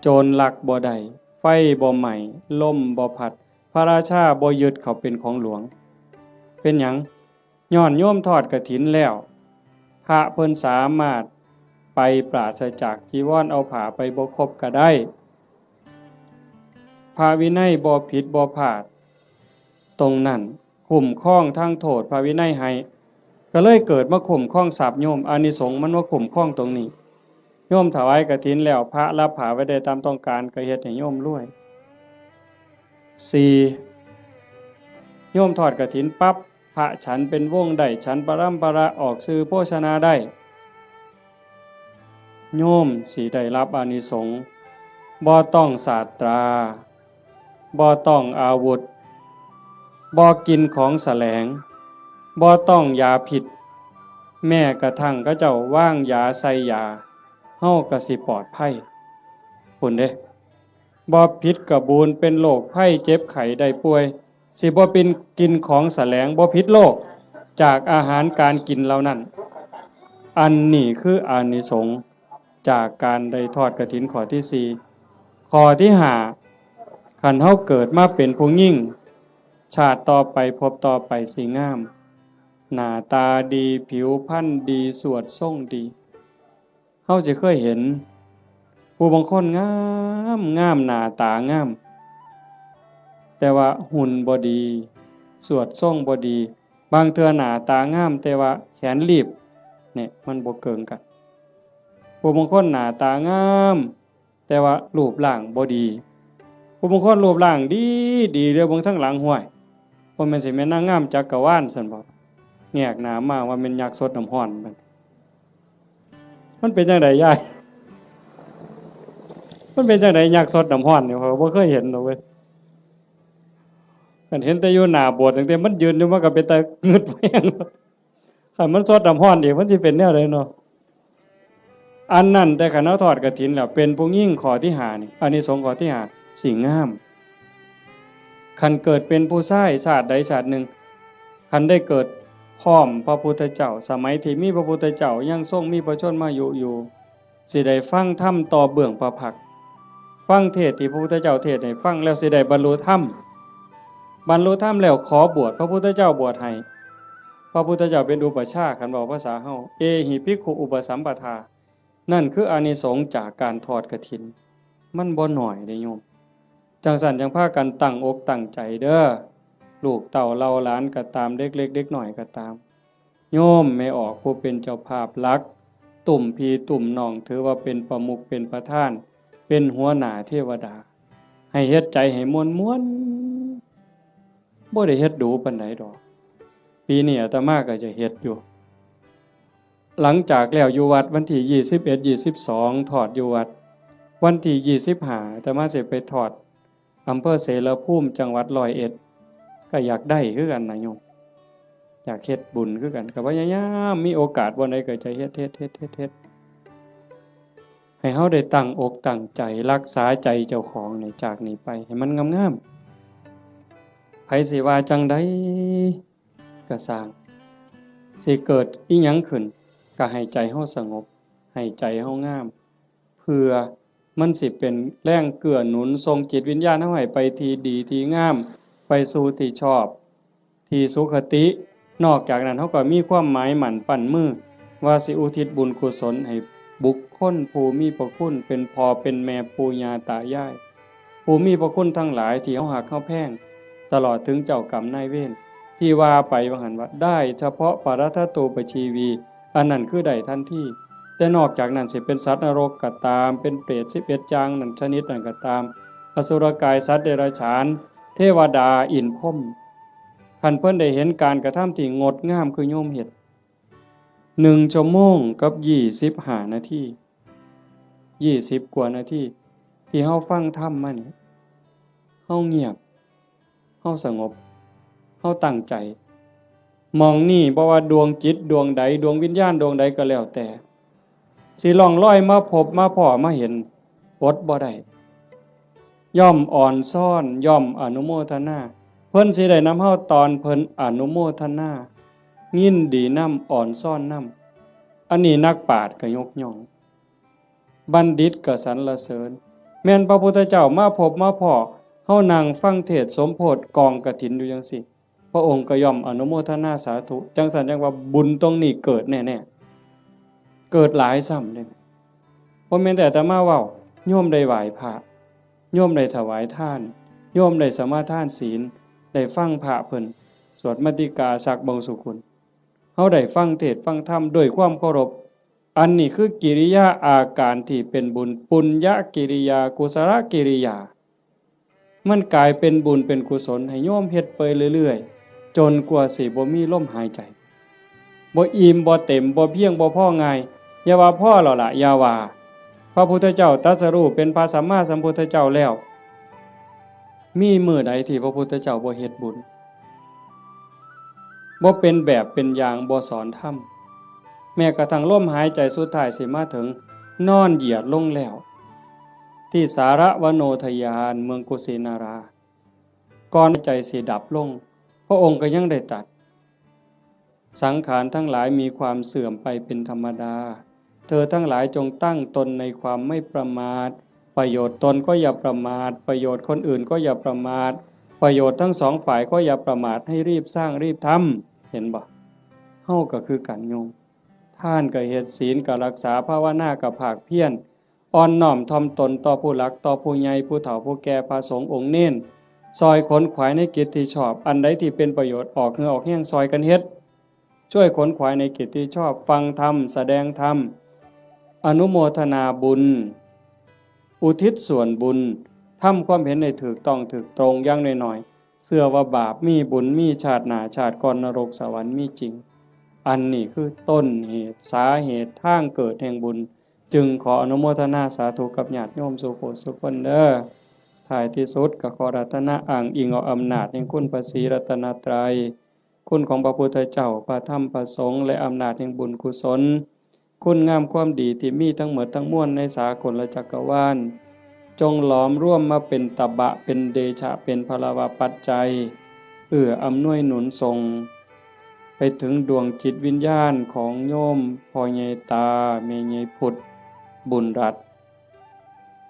โจรลักบ่ได้ ไฟบ่ไหม้ ลมบ่พัด พระราชาบ่ยึดเขาเป็นของหลวง เป็นหยัง ย้อนโยมทอดกฐินแล้ว พระเพิ่นสามารถไปปราศจากจีวร เอาผ้าไปบ่ครบก็ได้ พระวินัยบ่ผิดบ่พลาด ตรงนั้นคุ้มครองทางโทษพระวินัยให้ ก็เลยเกิดมาคุ้มครองทรัพย์โยม อานิสงส์มันมาคุ้มครองตรงนี้ โยมถวายกฐินแล้ว พระรับผ้าไว้ได้ตามต้องการ ก็เฮ็ดให้โยมรวย สี่ โยมทอดกฐินปั๊บ พระฉันเป็นวงได้ ฉันปรำปรา ออกสื่อโภชนาได้ โยมสิได้รับอานิสงส์ บ่ต้องสาตรา บ่ต้องอาวุธ บ่กินของแสลง บ่ต้องยาพิษ แม้กระทั่งเขาเจ้าวางยาใส่ยา เฮาก็สิปลอดภัย พุ้นเด้ บ่ผิดกะบูน เป็นโรคภัยเจ็บไข้ได้ป่วย สิบ่เป็นกินของแสลง บ่ผิดโรคจากอาหารการกินเหล่านั้น อันนี้คืออานิสงส์จากการได้ทอดกฐินข้อที่สี่ ข้อที่ห้า คันเฮาเกิดมาเป็นผู้หญิง ชาติต่อไปภพต่อไปสิงาม หน้าตาดี ผิวพรรณดี สวดทรงดี เฮาสิเคยเห็น ผู้บางคนงามงาม หน้าตางาม แต่ว่าหุ่นบ่ดี สวดทรงบ่ดี บางเทื่อหน้าตางาม แต่ว่าแขนลีบ เนี่ย มันบ่เกิ่งกัน ผู้บางคนหน้าตางาม แต่ว่ารูปร่างบ่ดี ผู้บางคนรูปร่างดีดี เดี๋ยวเบิ่งทางหลัง ห้วย บ่แม่นสิแม่นนางงามจักรวาลซั่นบ่ แงกหน้ามาว่าแม่นยักษ์ซดน้ำร้อนมัน มันเป็นจั่งใดยาย มันเป็นจั่งใดยักษ์ซดน้ำร้อนนี่ ข้อยบ่เคยเห็นดอกเว้ย คันเห็นแต่อยู่หน้าโบสถ์ ตั้งแต่มันยืนอยู่ มันก็เป็นตางึดแฮง คันมันซดน้ำร้อนอีก มันสิเป็นแนวใดเนาะ อันนั้น แต่คันเฮาทอดกฐินแล้ว เป็นผู้หญิงข้อที่ห้านี่ อานิสงส์ข้อที่ห้า สิงาม คันเกิดเป็นผู้ชายชาติใดชาติหนึ่ง คันได้เกิดพร้อมพระพุทธเจ้า สมัยที่มีพระพุทธเจ้ายังทรงมีพระชนมายุอยู่ สิได้ฟังธรรมต่อเบื้องพระพักตร์ ฟังเทศน์ที่พระพุทธเจ้าเทศน์ให้ฟังแล้วสิได้บรรลุธรรม บรรลุธรรมแล้วขอบวช พระพุทธเจ้าบวชให้ พระพุทธเจ้าเป็นอุปัชฌาย์ คันเว้าภาษาเฮา เอหิภิกขุอุปสัมปทา นั่นคืออานิสงส์จากการทอดกฐิน มันบ่น้อยเด้โยม จั่งซั้นจั่งพากันตั้งอกตั้งใจเด้อ ลูกเต้าเหล่าหลานก็ตาม เด็กเล็กเด็กน้อยก็ตาม โยมแม่ออกผู้เป็นเจ้าภาพหลัก ตุ้มพี่ตุ้มน้อง ถือว่าเป็นประมุขเป็นประธาน เป็นหัวหน้าเทวดา ให้เฮ็ดใจให้ม่วนๆ บ่ได้เฮ็ดดูปานใดดอก ปีนี้อาตมาก็จะเฮ็ดอยู่ หลังจากแล้วอยู่วัดวันที่ยี่สิบเอ็ด ยี่สิบสอง ทอดอยู่วัด วันที่ยี่สิบห้า อาตมาสิไปทอดอำเภอเสรภูมิ จังหวัดร้อยเอ็ด ก็อยากได้คือกันนะโยม อยากเฮ็ดบุญคือกัน ก็พยายามมีโอกาสบ่อนใดก็จะเฮ็ด เฮ็ด เฮ็ด เฮ็ด เฮ็ด ให้เฮาได้ตั้งอกตั้งใจรักษาใจเจ้าของนี่ จากนี้ไปให้มันงามๆ ไผสิว่าจั่งใดก็ซ่าง สิเกิดอิหยังขึ้น ก็ให้ใจเฮาสงบ ให้ใจเฮางาม เพื่อมันสิเป็นแรงเกื้อหนุนส่งจิตวิญญาณเฮาให้ไปที่ดีที่งาม ไปสู่ที่ชอบ ที่สุคติ นอกจากนั้นเฮาก็มีความหมายมั่นปั้นมือ ว่าสิอุทิศบุญกุศลให้บุคคลผู้มีพระคุณ เป็นพ่อเป็นแม่ปู่ย่าตายาย ผู้มีพระคุณทั้งหลายที่เฮาฮักเฮาแพง ตลอดถึงเจ้ากรรมนายเวร ที่ว่าไปว่าหั่นว่า ได้เฉพาะปรัตถตูปชีวี อันนั้นคือได้ทันที แต่นอกจากนั้นสิเป็นสัตว์นรกก็ตาม เป็นเปรตสิบเอ็ดอย่างนั้นชนิดนั้นก็ตาม อสุรกาย สัตว์เดรัจฉาน เทวดา อินทร์พรหม คันเพิ่นได้เห็นการกระทำที่งดงามคือโยมเฮ็ด หนึ่งชั่วโมงกับยี่สิบห้านาที ยี่สิบกว่านาที ที่เฮาฟังธรรมมานี่ เฮาเงียบ เฮาสงบ เฮาตั้งใจ หม่องนี่บ่ว่าดวงจิตดวงใด ดวงวิญญาณดวงใดก็แล้วแต่ สิล่องลอยมาพบมาพ้อมาเห็น อดบ่ได้ ย่อมอ่อนซ้อน ย่อมอนุโมทนา เพิ่นสิได้นำเฮาตอนเพิ่นอนุโมทนา ยินดีนำ อ่อนซ้อนนำ อันนี้นักปราชญ์ก็ยกย่อง บัณฑิตก็สรรเสริญ แม่นพระพุทธเจ้ามาพบมาพ้อ เฮานั่งฟังเทศน์สมโภชกองกฐินอยู่จังซี้ พระองค์ก็ย่อมอนุโมทนาสาธุ จังซั่นจังว่าบุญตรงนี้เกิดแน่ๆ เกิดหลายซ้ำเด้ บ่แม่นแต่อาตมาเว้า โยมได้ไหว้พระ โยมได้ถวายทาน โยมได้สมาทานศีล ได้ฟังพระเพิ่นสวดมัตติกาสักบงสุกุล เฮาได้ฟังเทศน์ฟังธรรมด้วยความเคารพ อันนี้คือกิริยาอาการที่เป็นบุญ ปุญญกิริยา กุศลกิริยา มันกลายเป็นบุญเป็นกุศลให้โยมเฮ็ดไปเรื่อยๆ จนกว่าสิบ่มีลมหายใจ บ่อิ่มบ่เต็ม บ่เพียงบ่พอง่าย อย่าว่าพอแล้วล่ะ อย่าว่า พระพุทธเจ้าตรัสรู้เป็นพระสัมมาสัมพุทธเจ้าแล้ว มีมื้อใดที่พระพุทธเจ้าบ่เฮ็ดบุญ บ่เป็นแบบเป็นอย่าง บ่สอนธรรม แม้กระทั่งลมหายใจสุดท้ายสิมาถึง นอนเหยียดลงแล้ว ที่สารวโนทยาน เมืองกุสินารา ก่อนใจสิดับลง พระองค์ก็ยังได้ตรัส สังขารทั้งหลายมีความเสื่อมไปเป็นธรรมดา เธอทั้งหลายจงตั้งตนในความไม่ประมาท ประโยชน์ตนก็อย่าประมาท ประโยชน์คนอื่นก็อย่าประมาท ประโยชน์ทั้งสองฝ่ายก็อย่าประมาท ให้รีบสร้างรีบทำ เห็นบ่ เฮาก็คือกันโยม ทานก็เฮ็ด ศีลก็รักษา ภาวนาก็ภาคเพียร อ่อนน้อมถ่อมตนต่อผู้หลัก ต่อผู้ใหญ่ ผู้เฒ่า ผู้แก่ พระสงฆ์องค์เณร ซอยขนขวายในกิจที่ชอบ อันใดที่เป็นประโยชน์ ออกเหงื่อออกแฮงซอยกันเฮ็ด ช่วยขนขวายในกิจที่ชอบ ฟังธรรม แสดงธรรม อนุโมทนาบุญ อุทิศส่วนบุญ ทำความเห็นให้ถูกต้องถูกตรง อย่างน้อยๆ เชื่อว่าบาปมี บุญมี ชาติหน้าชาติก่อน นรกสวรรค์มีจริง อันนี้คือต้นเหตุ สาเหตุ ทางเกิดแห่งบุญ จึงขออนุโมทนาสาธุกับญาติโยมสู่ผู้สู่คนเด้อ ท้ายที่สุดก็ขออาราธนาอ้างอิงเอาอำนาจแห่งคุณพระศรีรัตนตรัย คุณของพระพุทธเจ้า พระธรรม พระสงฆ์ และอำนาจแห่งบุญกุศล คุณงามความดีที่มีทั้งหมดทั้งมวลในสากลจักรวาล จงหลอมรวมมาเป็นตบะ เป็นเดชะ เป็นพลวปัจจัย เอื้ออำนวยหนุนส่ง ไปถึงดวงจิตวิญญาณของโยมพ่อใหญ่ตา แม่ใหญ่พุทธ บุญรัตน์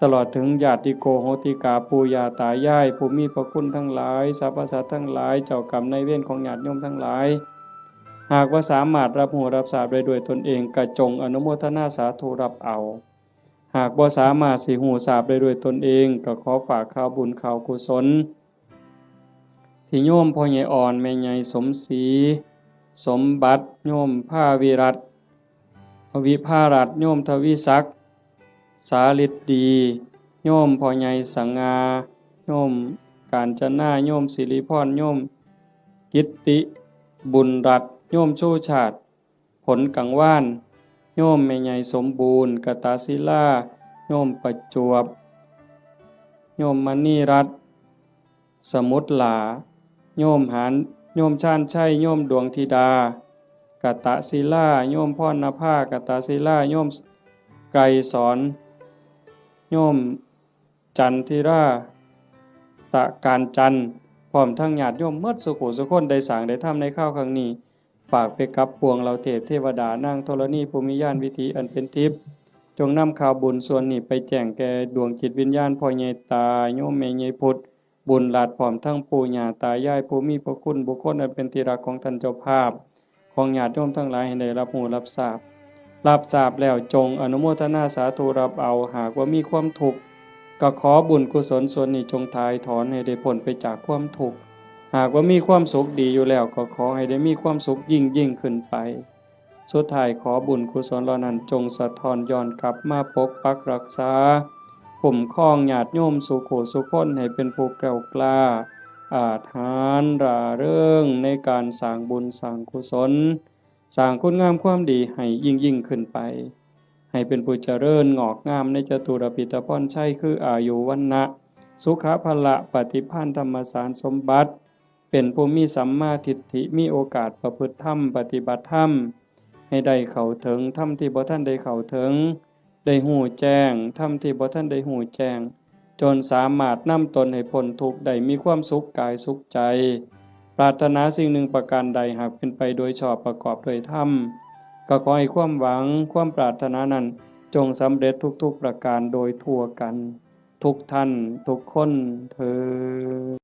ตลอดถึงญาติโกโหติกา ปู่ย่าตายาย ผู้มีพระคุณทั้งหลาย สรรพสัตว์ทั้งหลาย เจ้ากรรมนายเวรของญาติโยมทั้งหลาย หากว่าสามารถรับรู้รับทราบได้ด้วยตนเอง ก็จงอนุโมทนาสาธุรับเอา หากบ่สามารถสิรู้ทราบได้ด้วยตนเอง ก็ขอฝากข่าวบุญข่าวกุศล ที่โยมพ่อใหญ่อ่อน แม่ใหญ่สมศรี สมบัติ โยมภาวิรัตน์ วิภารัตน์ โยมทวีศักดิ์ สาฤทธิ์ดี โยมพ่อใหญ่สง่า โยมกาญจนา โยมสิริพร โยมกิตติ บุญรัตน์ โยมชูชาติ ผลกังวาน โยมแม่ใหญ่สมบูรณ์ กตศิลา โยมประจวบ โยมมณีรัตน์ สมุทรหลา โยมหาน โยมชาญชัย โยมดวงธิดา กตศิลา โยมพรณภา กตศิลา โยมไกรสอน โยมจันทิรา ตะการจันทร์ พร้อมทั้งญาติโยมหมดสู่ผู้สู่คน ได้สร้างได้ทำในคราวครั้งนี้ ฝากไปกับปวงเหล่าเทพเทวดา นางธรณีผู้มีญาณวิถีอันเป็นทิพย์ จงนำข่าวบุญส่วนนี้ไปแจ้งแก่ดวงจิตวิญญาณพ่อใหญ่ตา โยมแม่ใหญ่พุทธ บุญรัตน์ พร้อมทั้งปู่ย่าตายายผู้มีพระคุณ บุคคลอันเป็นที่รักของท่านเจ้าภาพ ของญาติโยมทั้งหลายให้ได้รับรู้รับทราบ รับทราบแล้วจงอนุโมทนาสาธุรับเอา หากว่ามีความทุกข์ ก็ขอบุญกุศลส่วนนี้จงถ่ายถอนให้ได้พ้นไปจากความทุกข์ หากว่ามีความสุขดีอยู่แล้ว ก็ขอให้ได้มีความสุขยิ่งยิ่งขึ้นไป สุดท้ายขอบุญกุศลเหล่านั้นจงสะท้อนย้อนกลับมาปกปักรักษา คุ้มครองญาติโยมสู่ผู้สู่คนให้เป็นผู้แกล้วกล้า อาจหาญร่าเริงในการสร้างบุญสร้างกุศล สร้างคุณงามความดีให้ยิ่งยิ่งขึ้นไป ให้เป็นผู้เจริญงอกงามในจตุรพิธพรชัย คืออายุ วรรณะ สุขะ พละ ปฏิภาณ ธรรมสารสมบัติ เป็นผู้มีสัมมาทิฏฐิ มีโอกาสประพฤติธรรม ปฏิบัติธรรม ให้ได้เข้าถึงธรรมที่บ่ทันได้เข้าถึง ได้ฮู้แจ้งธรรมที่บ่ทันได้ฮู้แจ้ง จนสามารถนำตนให้พ้นทุกข์ได้ มีความสุขกายสุขใจ ปรารถนาสิ่งหนึ่งประการใด หากเป็นไปโดยชอบประกอบด้วยธรรม ก็ขอให้ความหวังความปรารถนานั้น จงสำเร็จทุกๆประการโดยทั่วกัน ทุกท่านทุกคนเทอญ